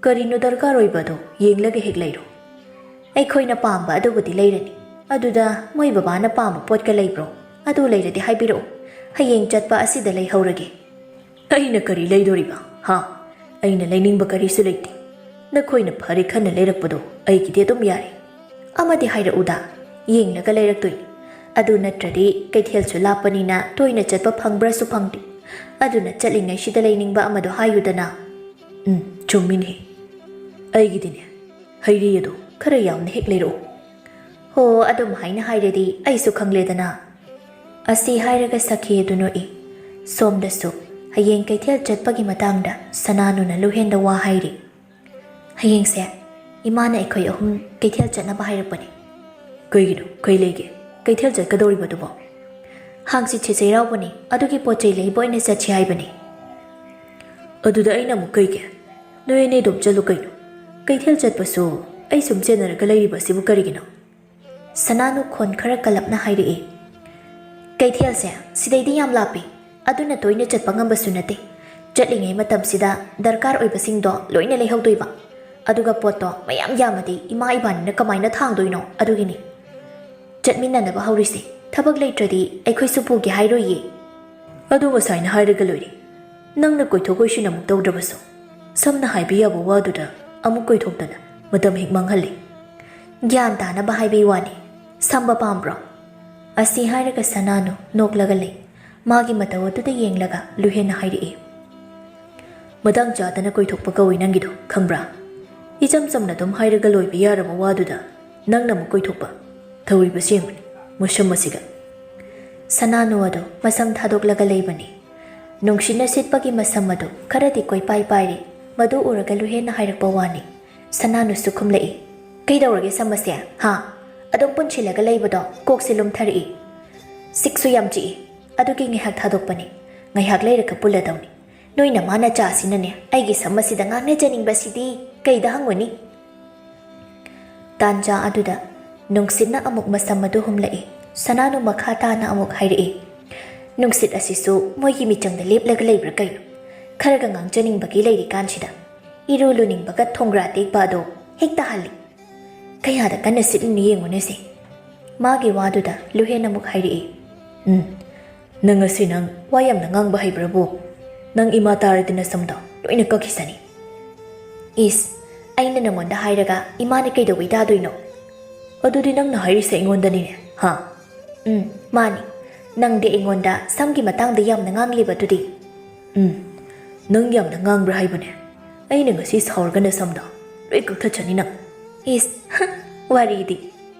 ꯀꯔꯤꯅꯣ ꯗꯔꯀꯥꯔ ꯑꯣꯏꯕꯗꯣ ꯌꯦꯡꯂꯒ ꯍꯦꯛ ꯂꯩꯔꯣ꯫ ꯑꯩꯈꯣꯏꯅ ꯄꯥꯝꯕ ꯑꯗꯨꯕꯨꯗꯤ ꯂꯩꯔꯅꯤ꯫ ꯑꯗꯨꯗ ꯃꯣꯏ ꯕꯕꯥꯅ ꯄꯥꯝꯕ ꯄꯣꯠꯀ ꯂꯩꯕ꯭ꯔꯣ? ꯑꯗꯨ ꯂꯩꯔꯗꯤ ꯍꯥꯏꯕꯤꯔꯛꯎ꯫ ꯍꯌꯦꯡ ꯆꯠꯄ ꯑꯁꯤꯗ ꯂꯩꯍꯧꯔꯒꯦ꯫" "ꯑꯩꯅ ꯀꯔꯤ ꯂꯩꯗꯣꯔꯤꯕ? ꯍꯥ? ꯑꯩꯅ ꯂꯩꯅꯤꯡꯕ ꯀꯔꯤꯁꯨ ꯂꯩꯇꯦ꯫ ꯅꯈꯣꯏꯅ ꯐꯔꯦ ꯈꯟꯅ ꯂꯩꯔꯛꯄꯗꯣ ꯑꯩꯒꯤꯗꯤ ꯑꯗꯨꯝ ꯌꯥꯔꯦ꯫" "ꯑꯃꯗꯤ ꯍꯥꯏꯔꯛꯎꯗ, ꯌꯦꯡꯂꯒ ꯂꯩꯔꯛꯇꯣꯏꯅꯤ꯫ ꯑꯗꯨ ꯅꯠꯇ꯭ꯔꯗꯤ ꯀꯩꯊꯦꯜꯁꯨ ꯂꯥꯞꯄꯅꯤꯅ ꯇꯣꯏꯅ ꯆꯠꯄ ꯐꯪꯕ꯭ꯔꯥꯁꯨ ꯐꯪꯗꯦ꯫ ꯑꯗꯨꯅ ꯆꯠꯂꯤꯉꯩꯁꯤꯗ ꯂꯩꯅꯤꯡꯕ ꯑꯃꯗꯣ ꯍꯥꯏꯌꯨꯗꯅ꯫" "ꯎꯝ, ꯆꯨꯝꯃꯤꯅꯦ꯫ ꯑꯩꯒꯤꯗꯤꯅꯦ, ꯍꯩꯔꯤ ꯑꯗꯣ ꯈꯔ ꯌꯥꯝꯅ ꯍꯦꯛ ꯂꯩꯔꯛꯎ꯫" "ꯍꯣ, ꯑꯗꯨꯝ ꯍꯥꯏꯅ ꯍꯥꯏꯔꯗꯤ ꯑꯩꯁꯨ ꯈꯪꯂꯦꯗꯅ꯫" ꯑꯁꯤ ꯍꯥꯏꯔꯒ ꯁꯈꯤ ꯑꯗꯨ ꯅꯣꯛꯏ꯫ ꯁꯣꯝꯗꯁꯨ ꯍꯌꯦꯡ ꯀꯩꯊꯦꯜ ꯆꯠꯄꯒꯤ ꯃꯇꯥꯡꯗ ꯁꯅꯥꯅꯨꯅ ꯂꯨꯍꯦꯟꯗ ꯋꯥ ꯍꯥꯏꯔꯤ꯫ "ꯍꯌꯦꯡꯁꯦ ꯏꯃꯥꯅ ꯑꯩꯈꯣꯏ ꯑꯍꯨꯝ ꯀꯩꯊꯦꯜ ꯆꯠꯅꯕ ꯍꯥꯏꯔꯛꯄꯅꯤ꯫" "ꯀꯩꯒꯤꯅꯣ? ꯀꯩ ꯂꯩꯒꯦ? ꯀꯩꯊꯦꯜ ꯆꯠꯀꯗꯧꯔꯤꯕꯗꯨꯕꯣ?" "ꯍꯥꯡꯆꯤꯠꯁꯦ ꯆꯩꯔꯥꯎꯕꯅꯤ, ꯑꯗꯨꯒꯤ ꯄꯣꯠ ꯆꯩ ꯂꯩꯕ ꯑꯣꯏꯅ ꯆꯠꯁꯤ ꯍꯥꯏꯕꯅꯤ꯫" "ꯑꯗꯨꯗ ꯑꯩꯅ ꯑꯃꯨꯛ ꯀꯩꯒꯤ? ꯅꯣꯏ ꯑꯅꯤ ꯑꯗꯨꯝ ꯆꯠꯂꯨ ꯀꯩꯅꯣ꯫ ꯀꯩꯊꯦꯜ ꯆꯠꯄꯁꯨ ꯑꯩ ꯁꯨꯝ ꯆꯦꯟꯅꯔꯒ ꯂꯩꯔꯤꯕ ꯑꯁꯤꯕꯨ ꯀꯔꯤꯒꯤꯅꯣ?" ꯁꯅꯥꯅꯨ ꯈꯣꯟ ꯈꯔ ꯀꯜꯂꯞꯅ ꯍꯥꯏꯔꯛꯏ꯫ "ꯀꯩꯊꯦꯜꯁꯦ ꯁꯤꯗꯩꯗꯤ ꯌꯥꯝ ꯂꯥꯞꯄꯤ, ꯑꯗꯨꯅ ꯇꯣꯏꯅ ꯆꯠꯄ ꯉꯝꯕꯁꯨ ꯅꯠꯇꯦ꯫ ꯆꯠꯂꯤꯉꯩ ꯃꯇꯝꯁꯤꯗ ꯗꯔꯀꯥꯔ ꯑꯣꯏꯕꯁꯤꯡꯗꯣ ꯂꯣꯏꯅ ꯂꯩꯍꯧꯗꯣꯏꯕ꯫ ꯑꯗꯨꯒ ꯄꯣꯠꯇꯣ ꯃꯌꯥꯝ ꯌꯥꯝꯃꯗꯤ ꯏꯃꯥ ꯏꯕꯥꯅꯤꯅ ꯀꯃꯥꯏꯅ ꯊꯥꯡꯗꯣꯏꯅꯣ? ꯑꯗꯨꯒꯤꯅꯤ ꯆꯠꯃꯤꯟꯅꯅꯕ ꯍꯧꯔꯤꯁꯦ꯫ ꯊꯕꯛ ꯂꯩꯇ꯭ꯔꯗꯤ ꯑꯩꯈꯣꯏꯁꯨ ꯄꯨꯒꯦ ꯍꯥꯏꯔꯣꯏꯌꯦ꯫" "ꯑꯗꯨ ꯉꯁꯥꯏꯅ ꯍꯥꯏꯔꯒ ꯂꯣꯏꯔꯦ꯫ ꯅꯪꯅ ꯀꯣꯏꯊꯣꯛꯑꯣꯏꯁꯤꯅ ꯑꯃꯨꯛ ꯇꯧꯗ꯭ꯔꯕꯁꯨ, ꯁꯝꯅ ꯍꯥꯏꯕ ꯌꯥꯕ ꯋꯥꯗꯨꯗ ꯑꯃꯨꯛ ꯀꯣꯏꯊꯣꯛꯇꯅ ꯃꯇꯝ ꯍꯦꯛ ꯃꯥꯡꯍꯜꯂꯤ꯫ ꯒ꯭ꯌꯥꯟ ꯇꯥꯅꯕ ꯍꯥꯏꯕꯩ ꯋꯥꯅꯤ꯫ ꯁꯝꯕ ꯄꯥꯝꯕ꯭ꯔꯣ?" ꯑꯁꯤ ꯍꯥꯏꯔꯒ ꯁꯅꯥꯅꯨ ꯅꯣꯛꯂꯒ ꯂꯩ꯫ ꯃꯥꯒꯤ ꯃꯇꯧ ꯑꯗꯨꯗ ꯌꯦꯡꯂꯒ ꯂꯨꯍꯦꯟꯅ ꯍꯥꯏꯔꯛꯏ, "ꯃꯇꯥꯡ ꯆꯥꯗꯅ ꯀꯣꯏꯊꯣꯛꯄ ꯀꯧꯏ ꯅꯪꯒꯤꯗꯣ, ꯈꯪꯕ꯭ꯔꯥ? ꯏꯆꯝ ꯆꯝꯅ ꯑꯗꯨꯝ ꯍꯥꯏꯔꯒ ꯂꯣꯏꯕ ꯌꯥꯔꯕ ꯋꯥꯗꯨꯗ ꯅꯪꯅ ꯑꯃꯨꯛ ꯀꯣꯏꯊꯣꯛꯄ? ꯊꯧꯔꯤꯕ ꯁꯦꯝꯕꯅꯤ ꯃꯁꯝ ꯑꯁꯤꯒ꯫" ꯁꯅꯥꯅꯨ ꯑꯗꯨ ꯃꯁꯝ ꯊꯥꯗꯣꯛꯂꯒ ꯂꯩꯕꯅꯤ꯫ ꯅꯨꯡꯁꯤꯠꯅ ꯁꯤꯠꯄꯒꯤ ꯃꯁꯝ ꯑꯗꯨ ꯈꯔꯗꯤ ꯀꯣꯏꯄꯥꯏ ꯄꯥꯏꯔꯤ꯫ ꯃꯗꯨ ꯎꯔꯒ ꯂꯨꯍꯦꯟꯅ ꯍꯥꯏꯔꯛꯄ ꯋꯥꯅꯤ꯫ ꯁꯅꯥꯅꯨꯁꯨ ꯈꯨꯝꯂꯛꯏ, "ꯀꯩꯗꯧꯔꯒꯦ ꯁꯝ ꯑꯁꯦ? ꯍꯥ? ꯑꯗꯨꯝ ꯄꯨꯟꯁꯤꯜꯂꯒ ꯂꯩꯕꯗꯣ ꯀꯣꯛꯁꯦ ꯂꯨꯝꯊꯔꯛꯏ꯫ ꯁꯤꯛꯁꯨ ꯌꯥꯝ ꯆꯤꯛꯏ꯫ ꯑꯗꯨꯒꯤ ꯉꯥꯏꯍꯥꯛ ꯊꯥꯗꯣꯛꯄꯅꯤ꯫ ꯉꯥꯏꯍꯥꯛ ꯂꯩꯔꯒ ꯄꯨꯜꯂꯗꯧꯅꯤ꯫ ꯅꯣꯏ ꯅꯃꯥ ꯅꯆꯥꯁꯤꯅꯅꯦ ꯑꯩꯒꯤ ꯁꯝ ꯑꯁꯤꯗ ꯉꯥꯡꯅꯖꯅꯤꯡꯕꯁꯤꯗꯤ ꯀꯩꯗ ꯍꯪꯉꯨꯅꯤ?" ꯇꯥꯟꯖꯥ ꯑꯗꯨꯗ ꯅꯨꯡꯁꯤꯠꯅ ꯑꯃꯨꯛ ꯃꯁꯝ ꯑꯗꯨ ꯍꯨꯝꯂꯛꯏ꯫ ꯁꯅꯥꯅꯨ ꯃꯈꯥ ꯇꯥꯅ ꯑꯃꯨꯛ ꯍꯥꯏꯔꯛꯏ, "ꯅꯨꯡꯁꯤꯠ ꯑꯁꯤꯁꯨ ꯃꯣꯏꯒꯤ ꯃꯤꯆꯪꯗ ꯂꯦꯞꯂꯒ ꯂꯩꯕ꯭ꯔꯥ ꯀꯩꯅꯣ? ꯈꯔꯒ ꯉꯥꯡꯖꯅꯤꯡꯕꯒꯤ ꯂꯩꯔꯤꯀꯥꯟꯁꯤꯗ ꯏꯔꯨ ꯂꯨꯅꯤꯡꯕꯒ ꯊꯣꯡꯒ꯭ꯔꯥ ꯇꯦꯛꯄ ꯑꯗꯣ ꯍꯦꯛ ꯇꯥꯍꯜꯂꯤ꯫ ꯀꯌꯥꯗ ꯀꯟꯅ ꯁꯤꯠꯂꯤꯅꯣ ꯌꯦꯡꯉꯨꯅꯦꯁꯦ꯫" ꯃꯥꯒꯤ ꯋꯥꯗꯨꯗ ꯂꯨꯍꯦꯟ ꯑꯃꯨꯛ ꯍꯥꯏꯔꯛꯏ, "ꯎꯝ, ꯅꯪ ꯉꯁꯤ ꯅꯪ ꯋꯥ ꯌꯥꯝꯅ ꯉꯥꯡꯕ ꯍꯩꯕ꯭ꯔꯕꯨ? ꯅꯪ ꯏꯃꯥ ꯇꯥꯔꯗꯤ ꯅꯁꯝꯗꯣ ꯂꯣꯏꯅ ꯀꯛꯈꯤꯁꯅꯤ꯫" "ꯏꯁ, ꯑꯩꯅ ꯅꯪꯉꯣꯟꯗ ꯍꯥꯏꯔꯒ ꯏꯃꯥꯅ ꯀꯩꯗꯧꯕꯩ ꯇꯥꯗꯣꯏꯅꯣ?" "ꯑꯗꯨꯗꯤ ꯅꯪꯅ ꯍꯥꯏꯔꯤꯁꯦ ꯑꯩꯉꯣꯟꯗꯅꯤꯅꯦ, ꯍꯥ?" "ꯎꯝ, ꯃꯥꯅꯤ꯫ ꯅꯪꯗꯤ ꯑꯩꯉꯣꯟꯗ ꯁꯝꯒꯤ ꯃꯇꯥꯡꯗ ꯌꯥꯝꯅ ꯉꯥꯡꯂꯤꯕ ꯑꯗꯨꯗꯤ꯫" "ꯎꯝ, ꯅꯪ ꯌꯥꯝꯅ ꯉꯥꯡꯕ꯭ꯔꯥ ꯍꯥꯏꯕꯅꯦ꯫ ꯑꯩꯅ ꯉꯁꯤ ꯁꯥꯎꯔꯒ ꯅꯁꯝꯗꯣ ꯂꯣꯏ ꯀꯛꯊꯠꯆꯅꯤ ꯅꯪ꯫" "ꯏꯁ, ꯍ, ꯋꯥꯔꯤꯗꯤ꯫"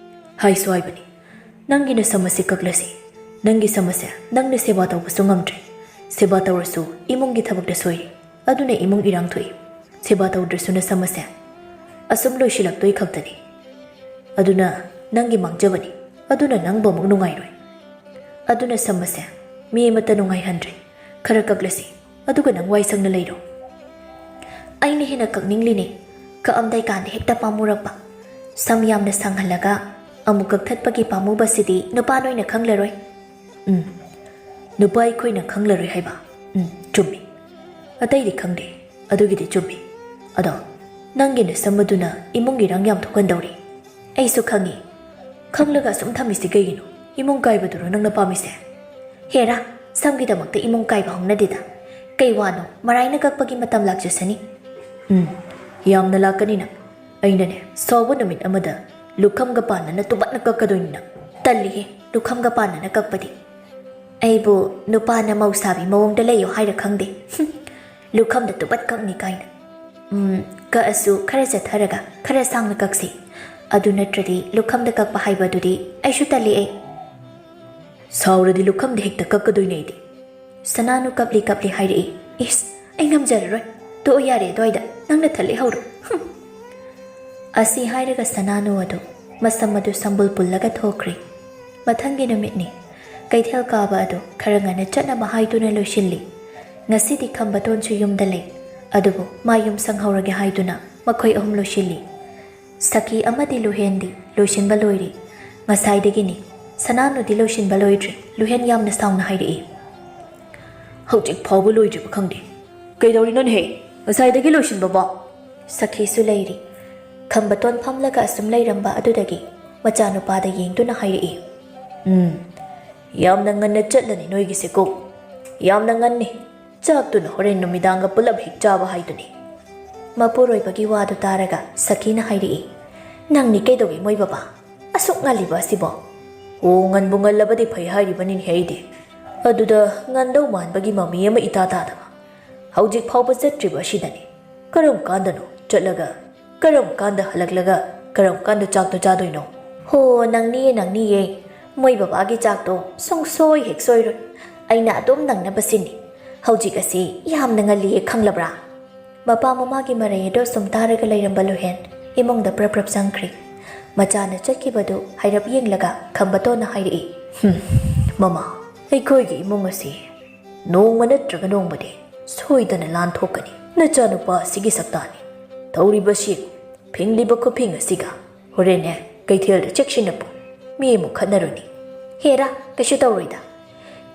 "ꯍꯥꯏꯁꯨ ꯍꯥꯏꯕꯅꯤ, ꯅꯪꯒꯤ ꯅꯁꯝ ꯑꯁꯤ ꯀꯛꯂꯁꯤ꯫ ꯅꯪꯒꯤ ꯁꯝ ꯑꯁꯦ ꯅꯪꯅ ꯁꯦꯕꯥ ꯇꯧꯕꯁꯨ ꯉꯝꯗ꯭ꯔꯦ꯫ ꯁꯦꯕꯥ ꯇꯧꯔꯁꯨ ꯏꯃꯨꯡꯒꯤ ꯊꯕꯛꯇ ꯁꯣꯏꯔꯤ꯫ ꯑꯗꯨꯅ ꯏꯃꯨꯡ ꯏꯔꯥꯡ ꯊꯣꯛꯏ꯫ ꯁꯦꯕꯥ ꯇꯧꯗ꯭ꯔꯁꯨ ꯅꯁꯝ ꯑꯁꯦ ꯑꯁꯨꯝ ꯂꯣꯏꯁꯤꯜꯂꯛꯇꯣꯏ ꯈꯛꯇꯅꯤ꯫ ꯑꯗꯨꯅ ꯅꯪꯒꯤ ꯃꯥꯡꯖꯕꯅꯤ꯫ ꯑꯗꯨꯅ ꯅꯪꯕꯨ ꯑꯃꯨꯛ ꯅꯨꯡꯉꯥꯏꯔꯣꯏ꯫ ꯑꯗꯨꯅ ꯁꯝ ꯑꯁꯦ ꯃꯤ ꯑꯃꯠꯇ ꯅꯨꯡꯉꯥꯏꯍꯟꯗ꯭ꯔꯦ꯫ ꯈꯔ ꯀꯛꯂꯁꯤ, ꯑꯗꯨꯒ ꯅꯪ ꯋꯥꯏ ꯁꯪꯅ ꯂꯩꯔꯣ꯫" "ꯑꯩꯅ ꯍꯦꯟꯅ ꯀꯛꯅꯤꯡꯂꯤꯅꯦ꯫ ꯀꯛꯑꯝꯗꯥꯏ ꯀꯥꯟꯗ ꯍꯦꯛꯇ ꯄꯥꯝꯃꯨꯔꯛꯄ꯫ ꯁꯝ ꯌꯥꯝꯅ ꯁꯥꯡꯍꯜꯂꯒ ꯑꯃꯨꯛ ꯀꯛꯊꯠꯄꯒꯤ ꯄꯥꯝꯃꯨꯕꯁꯤꯗꯤ ꯅꯨꯄꯥ ꯅꯣꯏꯅ ꯈꯪꯂꯔꯣꯏ꯫" "ꯎꯝ, ꯅꯨꯄꯥ ꯑꯩꯈꯣꯏꯅ ꯈꯪꯂꯔꯣꯏ ꯍꯥꯏꯕ? ꯎꯝ, ꯆꯨꯝꯃꯤ꯫ ꯑꯇꯩꯗꯤ ꯈꯪꯗꯦ, ꯑꯗꯨꯒꯤꯗꯤ ꯆꯨꯝꯃꯤ꯫ ꯑꯗꯣ ꯅꯪꯒꯤ ꯅꯁꯝ ꯑꯗꯨꯅ ꯏꯃꯨꯡ ꯏꯔꯥꯡ ꯌꯥꯝ ꯊꯣꯛꯍꯟꯗꯧꯔꯤ꯫" "ꯑꯩꯁꯨ ꯈꯪꯉꯤ꯫ ꯈꯪꯂꯒ ꯑꯁꯨꯝ ꯊꯝꯃꯤꯁꯤ ꯀꯩꯒꯤꯅꯣ? ꯏꯃꯨꯡ ꯀꯥꯏꯕꯗꯨꯔꯣ ꯅꯪꯅ ꯄꯥꯝꯃꯤꯁꯦ?" "ꯍꯦꯔꯥ, ꯁꯝꯒꯤꯗꯃꯛꯇ ꯏꯃꯨꯡ ꯀꯥꯏꯕ ꯍꯧꯅꯗꯦꯗ꯫ "ꯀꯩ ꯋꯥꯅꯣ? ꯃꯔꯥꯏꯅ ꯀꯛꯄꯒꯤ ꯃꯇꯝ ꯂꯥꯛꯆꯁꯅꯤ?" "ꯎꯝ, ꯌꯥꯝꯅ ꯂꯥꯛꯀꯅꯤꯅ꯫ ꯑꯩꯅꯅꯦ, ꯁꯥꯎꯕ ꯅꯨꯃꯤꯠ ꯑꯃꯗ ꯂꯨꯈꯝꯒ ꯄꯥꯟꯅꯅ ꯇꯨꯕꯠꯅ ꯀꯛꯀꯗꯣꯏꯅꯤꯅ꯫" "ꯇꯜꯂꯤꯍꯦ, ꯂꯨꯈꯝꯒ ꯄꯥꯟꯅꯅ ꯀꯛꯄꯗꯤ꯫ ꯑꯩꯕꯨ ꯅꯨꯄꯥꯅ ꯃꯧ ꯁꯥꯕꯤ ꯃꯑꯣꯡꯗ ꯂꯩꯌꯣ ꯍꯥꯏꯔ ꯈꯪꯗꯦ꯫ ꯍꯨꯝ, ꯂꯨꯈꯝꯗ ꯇꯨꯕꯠ ꯀꯛꯅꯤ ꯀꯥꯏꯅ꯫ ꯎꯝ, ꯀꯛꯑꯁꯨ ꯈꯔ ꯆꯠꯊꯔꯒ ꯈꯔ ꯁꯥꯡꯅ ꯀꯛꯁꯤ꯫ ꯑꯗꯨ ꯅꯠꯇ꯭ꯔꯗꯤ ꯂꯨꯈꯝꯗ ꯀꯛꯄ ꯍꯥꯏꯕ ꯑꯗꯨꯗꯤ ꯑꯩꯁꯨ ꯇꯜꯂꯤ ꯑꯩ꯫" "ꯁꯥꯎꯔꯗꯤ ꯂꯨꯈꯝꯗ ꯍꯦꯛꯇ ꯀꯛꯀꯗꯣꯏꯅꯦ ꯑꯩꯗꯤ꯫" ꯁꯅꯥꯅꯨ ꯀꯞꯂꯤ ꯀꯞꯂꯤ ꯍꯥꯏꯔꯛꯏ꯫ "ꯏꯁ, ꯑꯩ ꯉꯝꯖꯔꯔꯣꯏ꯫ ꯇꯣꯛꯑꯣ ꯌꯥꯔꯦ ꯑꯗꯨꯋꯥꯏꯗ꯫ ꯅꯪꯅ ꯊꯜꯂꯤ ꯍꯧꯔꯣ꯫ ꯍꯨꯝ!" ꯑꯁꯤ ꯍꯥꯏꯔꯒ ꯁꯅꯥꯅꯨ ꯑꯗꯨ ꯃꯁꯝ ꯑꯗꯨ ꯁꯝꯕꯨꯜ ꯄꯨꯜꯂꯒ ꯊꯣꯛꯈ꯭ꯔꯦ꯫ ꯃꯊꯪꯒꯤ ꯅꯨꯃꯤꯠꯅꯤ꯫ ꯀꯩꯊꯦꯜ ꯀꯥꯕ ꯑꯗꯨ ꯈꯔ ꯉꯟꯅ ꯆꯠꯅꯕ ꯍꯥꯏꯗꯨꯅ ꯂꯣꯏꯁꯤꯜꯂꯤ꯫ ꯉꯁꯤꯗꯤ ꯈꯝꯕꯇꯣꯟꯁꯨ ꯌꯨꯝꯗ ꯂꯩ꯫ ꯑꯗꯨꯕꯨ ꯃꯥ ꯌꯨꯝ ꯁꯪꯍꯧꯔꯒꯦ ꯍꯥꯏꯗꯨꯅ ꯃꯈꯣꯏ ꯑꯍꯨꯝ ꯂꯣꯏꯁꯤꯜꯂꯤ꯫ ꯁꯈꯤ ꯑꯃꯗꯤ ꯂꯨꯍꯦꯟꯗꯤ ꯂꯣꯏꯁꯤꯟꯕ ꯂꯣꯏꯔꯦ꯫ ꯉꯁꯥꯏꯗꯒꯤꯅꯤ꯫ ꯁꯅꯥꯅꯨꯗꯤ ꯂꯣꯏꯁꯤꯟꯕ ꯂꯣꯏꯗ꯭ꯔꯤ꯫ ꯂꯨꯍꯦꯟ ꯌꯥꯝꯅ ꯁꯥꯎꯅ ꯍꯥꯏꯔꯛꯏ꯫ "ꯍꯧꯖꯤꯛ ꯐꯥꯎꯕ ꯂꯣꯏꯗ꯭ꯔꯤꯕ ꯈꯪꯗꯦ꯫ ꯀꯩꯗꯧꯔꯤꯅꯣꯅꯦꯍꯦ? ꯉꯁꯥꯏꯗꯒꯤ ꯂꯣꯏꯁꯤꯟꯕꯕꯣ?" ꯁꯈꯤꯁꯨ ꯂꯩꯔꯤ꯫ ꯈꯝꯕꯇꯣꯟ ꯐꯝꯂꯒ ꯑꯁꯨꯝ ꯂꯩꯔꯝꯕ ꯑꯗꯨꯗꯒꯤ ꯃꯆꯥꯅꯨꯄꯥꯗ ꯌꯦꯡꯗꯨꯅ ꯍꯥꯏꯔꯛꯏ꯫ "ꯎꯝ, ꯌꯥꯝꯅ ꯉꯟꯅ ꯆꯠꯂꯅꯤ ꯅꯣꯏꯒꯤꯁꯦꯀꯣ꯫ ꯌꯥꯝꯅ ꯉꯟꯅꯤ꯫ ꯆꯥꯛꯇꯨꯅ ꯍꯣꯔꯦꯟ ꯅꯨꯃꯤꯗꯥꯡꯒ ꯄꯨꯂꯞ ꯍꯦꯛ ꯆꯥꯕ ꯍꯥꯏꯗꯨꯅꯤ꯫" ꯃꯄꯨꯔꯣꯏꯕꯒꯤ ꯋꯥꯗꯨ ꯇꯥꯔꯒ ꯁꯈꯤꯅ ꯍꯥꯏꯔꯛꯏ, "ꯅꯪꯅꯤ ꯀꯩꯗꯧꯏ ꯃꯣꯏ ꯕꯕꯥ? ꯑꯁꯨꯛ ꯉꯜꯂꯤꯕ ꯑꯁꯤꯕꯣ?" "ꯑꯣ, ꯉꯟꯕꯨ ꯉꯜꯂꯕꯗꯤ ꯐꯩ ꯍꯥꯏꯔꯤꯕꯅꯤꯅꯦ ꯑꯩꯗꯤ꯫ ꯑꯗꯨꯗ ꯉꯟꯗꯧ ꯃꯥꯟꯕꯒꯤ ꯃꯃꯤ ꯑꯃ ꯏꯇꯥ ꯇꯥꯗꯕ꯫ ꯍꯧꯖꯤꯛ ꯐꯥꯎꯕ ꯆꯠꯇ꯭ꯔꯤꯕ ꯑꯁꯤꯗꯅꯤ꯫ ꯀꯔꯝ ꯀꯥꯟꯗꯅꯣ ꯆꯠꯂꯒ, ꯀꯔꯝ ꯀꯥꯟꯗ ꯍꯜꯂꯛꯂꯒ, ꯀꯔꯝ ꯀꯥꯟꯗ ꯆꯥꯛꯇꯣ ꯆꯥꯗꯣꯏꯅꯣ?" "ꯍꯣ, ꯅꯪꯅꯤꯌꯦ, ꯅꯪꯅꯤꯌꯦ꯫ ꯃꯣꯏ ꯕꯕꯥꯒꯤ ꯆꯥꯛꯇꯣ ꯁꯨꯡꯁꯣꯏ ꯍꯦꯛ ꯁꯣꯏꯔꯣꯏ꯫ ꯑꯩꯅ ꯑꯗꯨꯝ ꯅꯪꯅꯕ ꯁꯤꯟꯅꯤ꯫ ꯍꯧꯖꯤꯛ ꯑꯁꯤ ꯌꯥꯝꯅ ꯉꯜꯂꯤꯌꯦ, ꯈꯪꯂꯕ꯭ꯔꯥ?" ꯃꯄꯥ ꯃꯃꯥꯒꯤ ꯃꯔꯩ ꯑꯗꯣ ꯁꯨꯝ ꯇꯥꯔꯒ ꯂꯩꯔꯝꯕ ꯂꯨꯍꯦꯟ ꯏꯃꯨꯡꯗ ꯄ꯭ꯔꯞ ꯄ꯭ꯔꯞ ꯆꯪꯈ꯭ꯔꯤ꯫ ꯃꯆꯥꯅ ꯆꯠꯈꯤꯕꯗꯨ ꯍꯥꯏꯔꯞ ꯌꯦꯡꯂꯒ ꯈꯝꯕꯇꯣꯟꯅ ꯍꯥꯏꯔꯛꯏ, "ꯍꯨꯝ, ꯃꯃꯥ, ꯑꯩꯈꯣꯏꯒꯤ ꯏꯃꯨꯡ ꯑꯁꯤ ꯅꯣꯡꯃ ꯅꯠꯇ꯭ꯔꯒ ꯅꯣꯡꯃꯗꯤ ꯁꯣꯏꯗꯅ ꯂꯥꯟ ꯊꯣꯛꯀꯅꯤ꯫ ꯅꯆꯥꯅꯨꯄꯥ ꯑꯁꯤꯒꯤ ꯁꯛꯇꯥꯅꯤ꯫ ꯇꯧꯔꯤꯕꯁꯤ, ꯐꯤꯡꯂꯤꯕ ꯈꯨꯐꯤꯡ ꯑꯁꯤꯒ ꯍꯣꯔꯦꯟꯅꯦ ꯀꯩꯊꯦꯜꯗ ꯆꯦꯛꯁꯤꯟꯅ ꯄꯨ꯫ ꯃꯤ ꯑꯃꯨꯛ ꯈꯠꯅꯔꯨꯅꯤ꯫ ꯍꯦꯔꯥ, ꯀꯩꯁꯨ ꯇꯧꯔꯣꯏꯗ꯫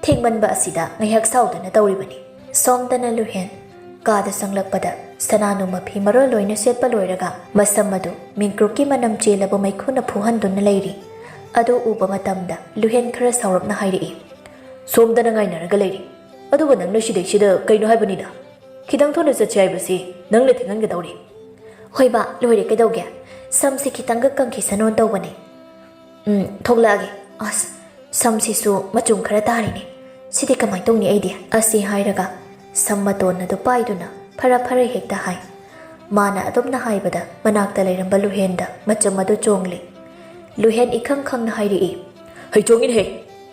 ꯊꯦꯡꯃꯟꯕ ꯑꯁꯤꯗ ꯉꯥꯏꯍꯥꯛ ꯁꯥꯎꯗꯅ ꯇꯧꯔꯤꯕꯅꯤ꯫" ꯁꯣꯝꯗꯅ ꯂꯨꯍꯦꯟ ꯀꯥꯗ ꯆꯪꯂꯛꯄꯗ ꯁꯅꯥꯅꯨ ꯃꯐꯤ ꯃꯔꯣꯜ ꯂꯣꯏꯅ ꯁꯦꯠꯄ ꯂꯣꯏꯔꯒ ꯃꯁꯝ ꯑꯗꯨ ꯃꯤꯡꯀ꯭ꯔꯨꯛꯀꯤ ꯃꯅꯝ ꯆꯦꯜꯂꯕ ꯃꯩꯈꯨꯅ ꯐꯨꯍꯟꯗꯨꯅ ꯂꯩꯔꯤ꯫ ꯑꯗꯨ ꯎꯕ ꯃꯇꯝꯗ ꯂꯨꯍꯦꯟ ꯈꯔ ꯁꯥꯎꯔꯞꯅ ꯍꯥꯏꯔꯛꯏ, "ꯁꯣꯝꯗꯅ ꯉꯥꯏꯅꯔꯒ ꯂꯩꯔꯤ꯫ ꯑꯗꯨꯒ ꯅꯪꯅ ꯁꯤꯗꯩꯁꯤꯗ ꯀꯩꯅꯣ ꯍꯥꯏꯕꯅꯤꯗ? ꯈꯤꯇꯪ ꯊꯨꯅ ꯆꯠꯁꯦ ꯍꯥꯏꯕꯁꯤ ꯅꯪꯅ ꯊꯦꯡꯍꯟꯒꯗꯧꯔꯤ꯫ ꯍꯣꯏꯕ, ꯂꯣꯏꯔꯦ, ꯀꯩꯗꯧꯒꯦ? ꯁꯝꯁꯤ ꯈꯤꯇꯪꯒ ꯀꯪꯈꯤꯁꯅꯣꯅ ꯇꯧꯕꯅꯦ꯫ ꯎꯝ, ꯊꯣꯛꯂꯛꯑꯒꯦ꯫ ꯑꯁ, ꯁꯝꯁꯤꯁꯨ ꯃꯆꯨꯝ ꯈꯔ ꯇꯥꯔꯤꯅꯦ꯫ ꯁꯤꯗꯤ ꯀꯃꯥꯏꯅ ꯇꯧꯅꯤ ꯑꯩꯗꯤ? ꯑꯁꯤ ꯍꯥꯏꯔꯒ ꯁꯝ ꯃꯇꯣꯟ ꯑꯗꯨ ꯄꯥꯏꯗꯨꯅ ꯐꯔ ꯐꯔ ꯍꯦꯛꯇ ꯍꯥꯏ꯫ ꯃꯥꯅ ꯑꯗꯨꯝꯅ ꯍꯥꯏꯕꯗ ꯃꯅꯥꯛꯇ ꯂꯩꯔꯝꯕ ꯂꯨꯍꯦꯟꯗ ꯃꯆꯨꯝ ꯑꯗꯨ ꯆꯣꯡꯂꯦ꯫ ꯂꯨꯍꯦꯟ ꯏꯈꯪ ꯈꯪꯅ ꯍꯥꯏꯔꯛꯏ, "ꯍꯩ, ꯆꯣꯡꯉꯤꯅꯦꯍꯦ!"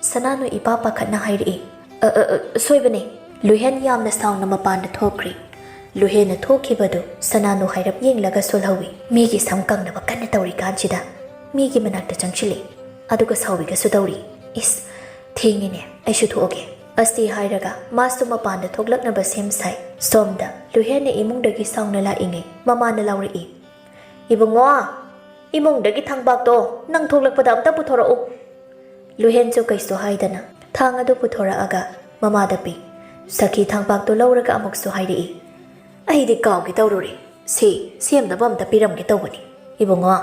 ꯁꯅꯥꯅꯨ ꯏꯄꯥ ꯄꯥꯈꯠꯅ ꯍꯥꯏꯔꯛꯏ, "ꯑ, ꯑ, ꯑ, ꯁꯣꯏꯕꯅꯦ!" ꯂꯨꯍꯦꯟ ꯌꯥꯝꯅ ꯁꯥꯎꯅ ꯃꯄꯥꯟꯗ ꯊꯣꯛꯈ꯭ꯔꯦ꯫ ꯂꯨꯍꯦꯟꯅ ꯊꯣꯛꯈꯤꯕꯗꯨ ꯁꯅꯥꯅꯨ ꯍꯥꯏꯔꯞ ꯌꯦꯡꯂꯒ ꯁꯣꯜꯍꯧꯏ꯫ ꯃꯤꯒꯤ ꯁꯝ ꯀꯪꯅꯕ ꯀꯟꯅ ꯇꯧꯔꯤꯀꯥꯟꯁꯤꯗ ꯃꯤꯒꯤ ꯃꯅꯥꯛꯇ ꯆꯪꯁꯤꯜꯂꯤ꯫ ꯑꯗꯨꯒ ꯁꯥꯎꯕꯤꯒꯁꯨ ꯇꯧꯔꯤ꯫ "ꯏꯁ, ꯊꯦꯡꯉꯤꯅꯦ, ꯑꯩꯁꯨ ꯊꯣꯛꯑꯒꯦ꯫" ꯑꯁꯤ ꯍꯥꯏꯔꯒ ꯃꯥꯁꯨ ꯃꯄꯥꯟꯗ ꯊꯣꯛꯂꯛꯅꯕ ꯁꯦꯝ ꯁꯥꯏ꯫ ꯁꯣꯝꯗ ꯂꯨꯍꯦꯟꯅ ꯏꯃꯨꯡꯗꯒꯤ ꯁꯥꯎꯅ ꯂꯥꯛꯏꯉꯩ ꯃꯃꯥꯅ ꯂꯥꯎꯔꯛꯏ, "ꯏꯕꯨꯡꯉꯣ, ꯏꯃꯨꯡꯗꯒꯤ ꯊꯥꯡꯕꯥꯛꯇꯣ ꯅꯪ ꯊꯣꯛꯂꯛꯄꯗ ꯑꯝꯇ ꯄꯨꯊꯣꯔꯛꯎ꯫" ꯂꯨꯍꯦꯟꯁꯨ ꯀꯩꯁꯨ ꯍꯥꯏꯗꯅ ꯊꯥꯡ ꯑꯗꯨ ꯄꯨꯊꯣꯔꯛꯑꯒ ꯃꯃꯥꯗ ꯄꯤ꯫ ꯁꯈꯤ ꯊꯥꯡꯕꯥꯛꯇꯨ ꯂꯧꯔꯒ ꯑꯃꯨꯛꯁꯨ ꯍꯥꯏꯔꯛꯏ, "ꯑꯩꯗꯤ ꯀꯥꯎꯒꯦ ꯇꯧꯔꯨꯔꯦ꯫ ꯁꯤ ꯁꯦꯝꯅꯕ ꯑꯝꯇ ꯄꯤꯔꯝꯒꯦ ꯇꯧꯕꯅꯤ꯫ ꯏꯕꯨꯡꯉꯣ,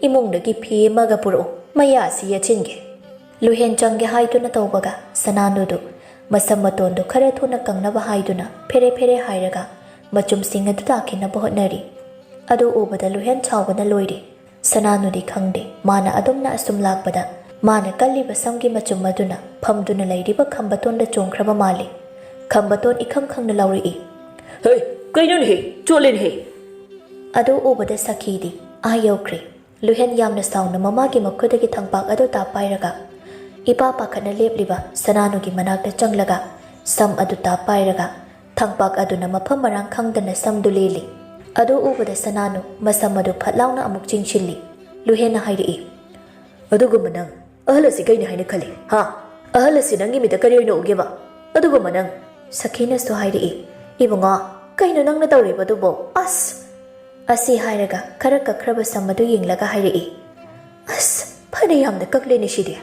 ꯏꯃꯨꯡꯗꯒꯤ ꯐꯤ ꯑꯃꯒ ꯄꯨꯔꯛꯎ, ꯃꯌꯥꯁꯤ ꯌꯦꯠꯁꯤꯟꯒꯦ꯫" ꯂꯨꯍꯦꯟ ꯆꯪꯒꯦ ꯍꯥꯏꯗꯨꯅ ꯇꯧꯕꯒ ꯁꯅꯥꯅꯨꯗꯨ ꯃꯁꯝ ꯃꯇꯣꯟꯗꯨ ꯈꯔ ꯊꯨꯅ ꯀꯪꯅꯕ ꯍꯥꯏꯗꯨꯅ ꯐꯦꯔꯦ ꯐꯦꯔꯦ ꯍꯥꯏꯔꯒ ꯃꯆꯨꯝꯁꯤꯡ ꯑꯗꯨ ꯇꯥꯈꯤꯅꯕ ꯍꯣꯠꯅꯔꯤ꯫ ꯑꯗꯨ ꯎꯕꯗ ꯂꯨꯍꯦꯟ ꯁꯥꯎꯕꯅ ꯂꯣꯏꯔꯦ꯫ ꯁꯅꯥꯅꯨꯗꯤ ꯈꯪꯗꯦ, ꯃꯥꯅ ꯑꯗꯨꯝꯅ ꯑꯁꯨꯝ ꯂꯥꯛꯄꯗ ꯃꯥꯅ ꯀꯜꯂꯤꯕ ꯁꯝꯒꯤ ꯃꯆꯨꯝ ꯑꯗꯨꯅ ꯐꯝꯗꯨꯅ ꯂꯩꯔꯤꯕ ꯈꯝꯕꯇꯣꯟꯗ ꯆꯣꯡꯈ꯭ꯔꯕ ꯃꯥꯜꯂꯤ꯫ ꯈꯝꯕꯇꯣꯟ ꯏꯈꯪ ꯈꯪꯅ ꯂꯥꯎꯔꯛꯏ, "ꯍꯦ, ꯀꯩꯅꯣꯅꯦꯍꯦ? ꯆꯣꯠꯂꯦꯅꯦꯍꯦ!" ꯑꯗꯨ ꯎꯕꯗ ꯁꯈꯤꯗꯤ ꯑꯥ ꯌꯧꯈ꯭ꯔꯦ꯫ ꯂꯨꯍꯦꯟ ꯌꯥꯝꯅ ꯁꯥꯎꯅ ꯃꯃꯥꯒꯤ ꯃꯈꯨꯠꯇꯒꯤ ꯊꯥꯡꯄꯥꯛ ꯑꯗꯨ ꯇꯥꯞ ꯄꯥꯏꯔꯒ ꯏꯄꯥ ꯄꯥꯈꯠꯅ ꯂꯦꯞꯂꯤꯕ ꯁꯅꯥꯅꯨꯒꯤ ꯃꯅꯥꯛꯇ ꯆꯪꯂꯒ ꯁꯝ ꯑꯗꯨ ꯇꯥꯞ ꯄꯥꯏꯔꯒ ꯊꯥꯡꯄꯥꯛ ꯑꯗꯨꯅ ꯃꯐꯝ ꯃꯔꯥꯡ ꯈꯪꯗꯅ ꯁꯝꯗꯨ ꯂꯦꯜꯂꯤ꯫ ꯑꯗꯨ ꯎꯕꯗ ꯁꯅꯥꯅꯨ ꯃꯁꯝ ꯑꯗꯨ ꯐꯠ ꯂꯥꯎꯅ ꯑꯃꯨꯛ ꯆꯤꯡꯁꯤꯜꯂꯤ꯫ ꯂꯨꯍꯦꯟꯅ ꯍꯥꯏꯔꯛꯏ, "ꯑꯗꯨꯒꯨꯝꯕ ꯅꯪ ꯑꯍꯜ ꯑꯁꯤ ꯀꯩꯅꯤ ꯍꯥꯏꯅ ꯈꯜꯂꯤ, ꯍꯥ? ꯑꯍꯜ ꯑꯁꯤ ꯅꯪꯒꯤ ꯃꯤꯠꯇ ꯀꯔꯤ ꯑꯣꯏꯅ ꯎꯒꯦꯕ? ꯑꯗꯨꯒꯨꯝꯕ ꯅꯪ?" ꯁꯈꯤꯅꯁꯨ ꯍꯥꯏꯔꯛꯏ, "ꯏꯕꯨꯡꯉꯣ, ꯀꯩꯅꯣ ꯅꯪꯅ ꯇꯧꯔꯤꯕꯗꯨꯕꯣ? ꯑꯁ!" ꯑꯁꯤ ꯍꯥꯏꯔꯒ ꯈꯔ ꯀꯛꯈ꯭ꯔꯕ ꯁꯝ ꯑꯗꯨ ꯌꯦꯡꯂꯒ ꯍꯥꯏꯔꯛꯏ, "ꯑꯁ, ꯐꯅ ꯌꯥꯝꯅ ꯀꯛꯂꯦꯅꯦ ꯁꯤꯗꯤ!"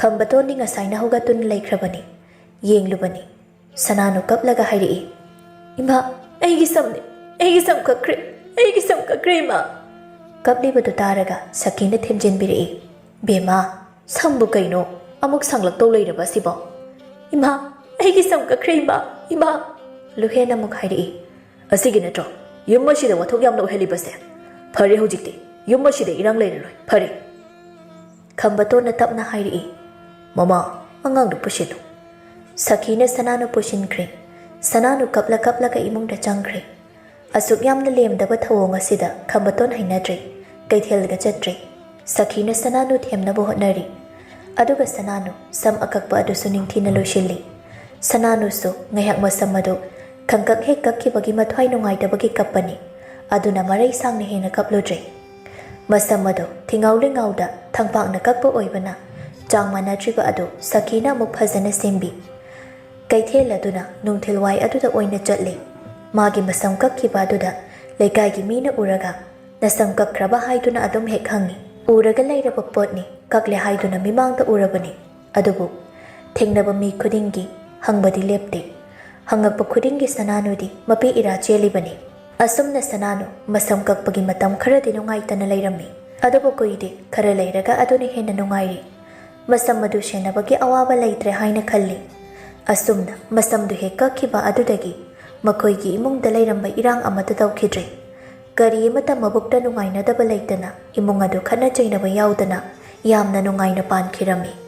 ꯈꯝꯕꯇꯣꯟꯗꯤ ꯉꯁꯥꯏꯅ ꯍꯧꯒꯠꯇꯨꯅ ꯂꯩꯈ꯭ꯔꯕꯅꯤ꯫ ꯌꯦꯡꯂꯨꯕꯅꯤ꯫ ꯁꯅꯥꯅꯨ ꯀꯞꯂꯒ ꯍꯥꯏꯔꯛꯏ, "ꯏꯃꯥ, ꯑꯩꯒꯤ ꯁꯝꯅꯦ, ꯑꯩꯒꯤ ꯁꯝ ꯀꯛꯈ꯭ꯔꯦ, ꯑꯩꯒꯤ ꯁꯝ ꯀꯛꯈ꯭ꯔꯦ, ꯏꯃꯥ!" ꯀꯞꯂꯤꯕꯗꯨ ꯇꯥꯔꯒ ꯁꯈꯤꯅ ꯊꯦꯝꯖꯤꯟꯕꯤꯔꯛꯏ, "ꯕꯦꯝꯃ, ꯁꯝꯕꯨ ꯀꯩꯅꯣ ꯑꯃꯨꯛ ꯁꯥꯡꯂꯛꯇꯧ ꯂꯩꯔꯕ ꯑꯁꯤꯕꯣ? ꯏꯃꯥ, "ꯑꯩꯒꯤ ꯁꯝ ꯀꯛꯈ꯭ꯔꯦ, ꯏꯃꯥ, ꯏꯃꯥ!" ꯂꯨꯍꯦꯟꯅ ꯑꯃꯨꯛ ꯍꯥꯏꯔꯛꯏ꯫ "ꯑꯁꯤꯒꯤꯅ ꯅꯠꯇ꯭ꯔꯣ ꯌꯨꯝ ꯑꯁꯤꯗ ꯋꯥꯊꯣꯛ ꯌꯥꯝꯅ ꯑꯣꯏꯍꯜꯂꯤꯕꯁꯦ? ꯐꯔꯦ, ꯍꯧꯖꯤꯛꯇꯤ ꯌꯨꯝ ꯑꯁꯤꯗ ꯏꯔꯥꯡ ꯂꯩꯔꯔꯣꯏ꯫ ꯐꯔꯦ꯫" ꯈꯝꯕꯇꯣꯟꯅ ꯇꯞꯅ ꯍꯥꯏꯔꯛꯏ, "ꯃꯃꯥ, ꯑꯉꯥꯡꯗꯨ ꯄꯨꯁꯤꯜꯂꯨ꯫" ꯁꯈꯤꯅ ꯁꯅꯥꯅꯨ ꯄꯨꯁꯤꯟꯈ꯭ꯔꯦ꯫ ꯁꯅꯥꯅꯨ ꯀꯞꯂ ꯀꯞꯂꯒ ꯏꯃꯨꯡꯗ ꯆꯪꯈ꯭ꯔꯦ꯫ ꯑꯁꯨꯛ ꯌꯥꯝꯅ ꯂꯦꯝꯗꯕ ꯊꯧꯑꯣꯡ ꯑꯁꯤꯗ ꯈꯝꯕꯇꯣꯟ ꯍꯩꯅꯗ꯭ꯔꯦ꯫ ꯀꯩꯊꯦꯜꯒ ꯆꯠꯇ꯭ꯔꯦ꯫ ꯁꯈꯤꯅ ꯁꯅꯥꯅꯨ ꯊꯦꯝꯅꯕ ꯍꯣꯠꯅꯔꯤ꯫ ꯑꯗꯨꯒ ꯁꯅꯥꯅꯨ ꯁꯝ ꯑꯀꯛꯄ ꯑꯗꯨꯁꯨ ꯅꯤꯡꯊꯤꯅ ꯂꯣꯏꯁꯤꯜꯂꯤ꯫ ꯁꯅꯥꯅꯨꯁꯨ ꯉꯥꯏꯍꯥꯛ ꯃꯁꯝ ꯑꯗꯨ ꯈꯪꯀꯛ ꯍꯦꯛ ꯀꯛꯈꯤꯕꯒꯤ ꯃꯊ꯭ꯋꯥꯏ ꯅꯨꯡꯉꯥꯏꯇꯕꯒꯤ ꯀꯞꯄꯅꯤ꯫ ꯑꯗꯨꯅ ꯃꯔꯩ ꯁꯥꯡꯅ ꯍꯦꯟꯅ ꯀꯞꯂꯨꯗ꯭ꯔꯦ꯫ ꯃꯁꯝ ꯑꯗꯨ ꯊꯤꯉꯥꯎ ꯂꯤꯉꯥꯎꯗ ꯊꯪꯄꯥꯛꯅ ꯀꯛꯄ ꯑꯣꯏꯕꯅ ꯆꯥꯡ ꯃꯥꯟꯅꯗ꯭ꯔꯤꯕ ꯑꯗꯨ ꯁꯈꯤꯅ ꯑꯃꯨꯛ ꯐꯖꯅ ꯁꯦꯝꯕꯤ꯫ ꯀꯩꯊꯦꯜ ꯑꯗꯨꯅ ꯅꯨꯡꯊꯤꯜꯋꯥꯏ ꯑꯗꯨꯗ ꯑꯣꯏꯅ ꯆꯠꯂꯤ꯫ ꯃꯥꯒꯤ ꯃꯁꯝ ꯀꯛꯈꯤꯕ ꯑꯗꯨꯗ ꯂꯩꯀꯥꯏꯒꯤ ꯃꯤꯅ ꯎꯔꯒ, "ꯅꯁꯝ ꯀꯛꯈ꯭ꯔꯕ?" ꯍꯥꯏꯗꯨꯅ ꯑꯗꯨꯝ ꯍꯦꯛ ꯍꯪꯉꯤ꯫ "ꯎꯔꯒ ꯂꯩꯔꯕ ꯄꯣꯠꯅꯤ, ꯀꯛꯂꯦ ꯍꯥꯏꯗꯨꯅ ꯃꯤꯃꯥꯡꯗ ꯎꯔꯕꯅꯤ꯫ ꯑꯗꯨꯕꯨ ꯊꯦꯡꯅꯕ ꯃꯤ ꯈꯨꯗꯤꯡꯒꯤ ꯍꯪꯕꯗꯤ ꯂꯦꯞꯇꯦ꯫ ꯍꯪꯉꯛꯄ ꯈꯨꯗꯤꯡꯒꯤ ꯁꯅꯥꯅꯨꯗꯤ ꯃꯄꯤ ꯏꯔꯥ ꯆꯦꯜꯂꯤꯕꯅꯤ꯫" ꯑꯁꯨꯝꯅ ꯁꯅꯥꯅꯨ ꯃꯁꯝ ꯀꯛꯄꯒꯤ ꯃꯇꯝ ꯈꯔꯗꯤ ꯅꯨꯡꯉꯥꯏꯇꯅ ꯂꯩꯔꯝꯃꯤ꯫ ꯑꯗꯨꯕꯨ ꯀꯨꯏꯗꯦ, ꯈꯔ ꯂꯩꯔꯒ ꯑꯗꯨꯅ ꯍꯦꯟꯅ ꯅꯨꯡꯉꯥꯏꯔꯤ꯫ ꯃꯁꯝ ꯑꯗꯨ ꯁꯦꯟꯅꯕꯒꯤ ꯑꯋꯥꯕ ꯂꯩꯇ꯭ꯔꯦ ꯍꯥꯏꯅ ꯈꯜꯂꯤ꯫ ꯑꯁꯨꯝꯅ ꯃꯁꯝꯗꯨ ꯍꯦꯛ ꯀꯛꯈꯤꯕ ꯑꯗꯨꯗꯒꯤ ꯃꯈꯣꯏꯒꯤ ꯏꯃꯨꯡꯗ ꯂꯩꯔꯝꯕ ꯏꯔꯥꯡ ꯑꯃꯠꯇ ꯇꯧꯈꯤꯗ꯭ꯔꯦ꯫ ꯀꯔꯤ ꯑꯃꯠꯇ ꯃꯕꯨꯛꯇ ꯅꯨꯡꯉꯥꯏꯅꯗꯕ ꯂꯩꯇꯅ, ꯏꯃꯨꯡ ꯑꯗꯨ ꯈꯠꯅ ꯆꯩꯅꯕ ꯌꯥꯎꯗꯅ ꯌꯥꯝꯅ ꯅꯨꯡꯉꯥꯏꯅ ꯄꯥꯟꯈꯤꯔꯝꯃꯤ꯫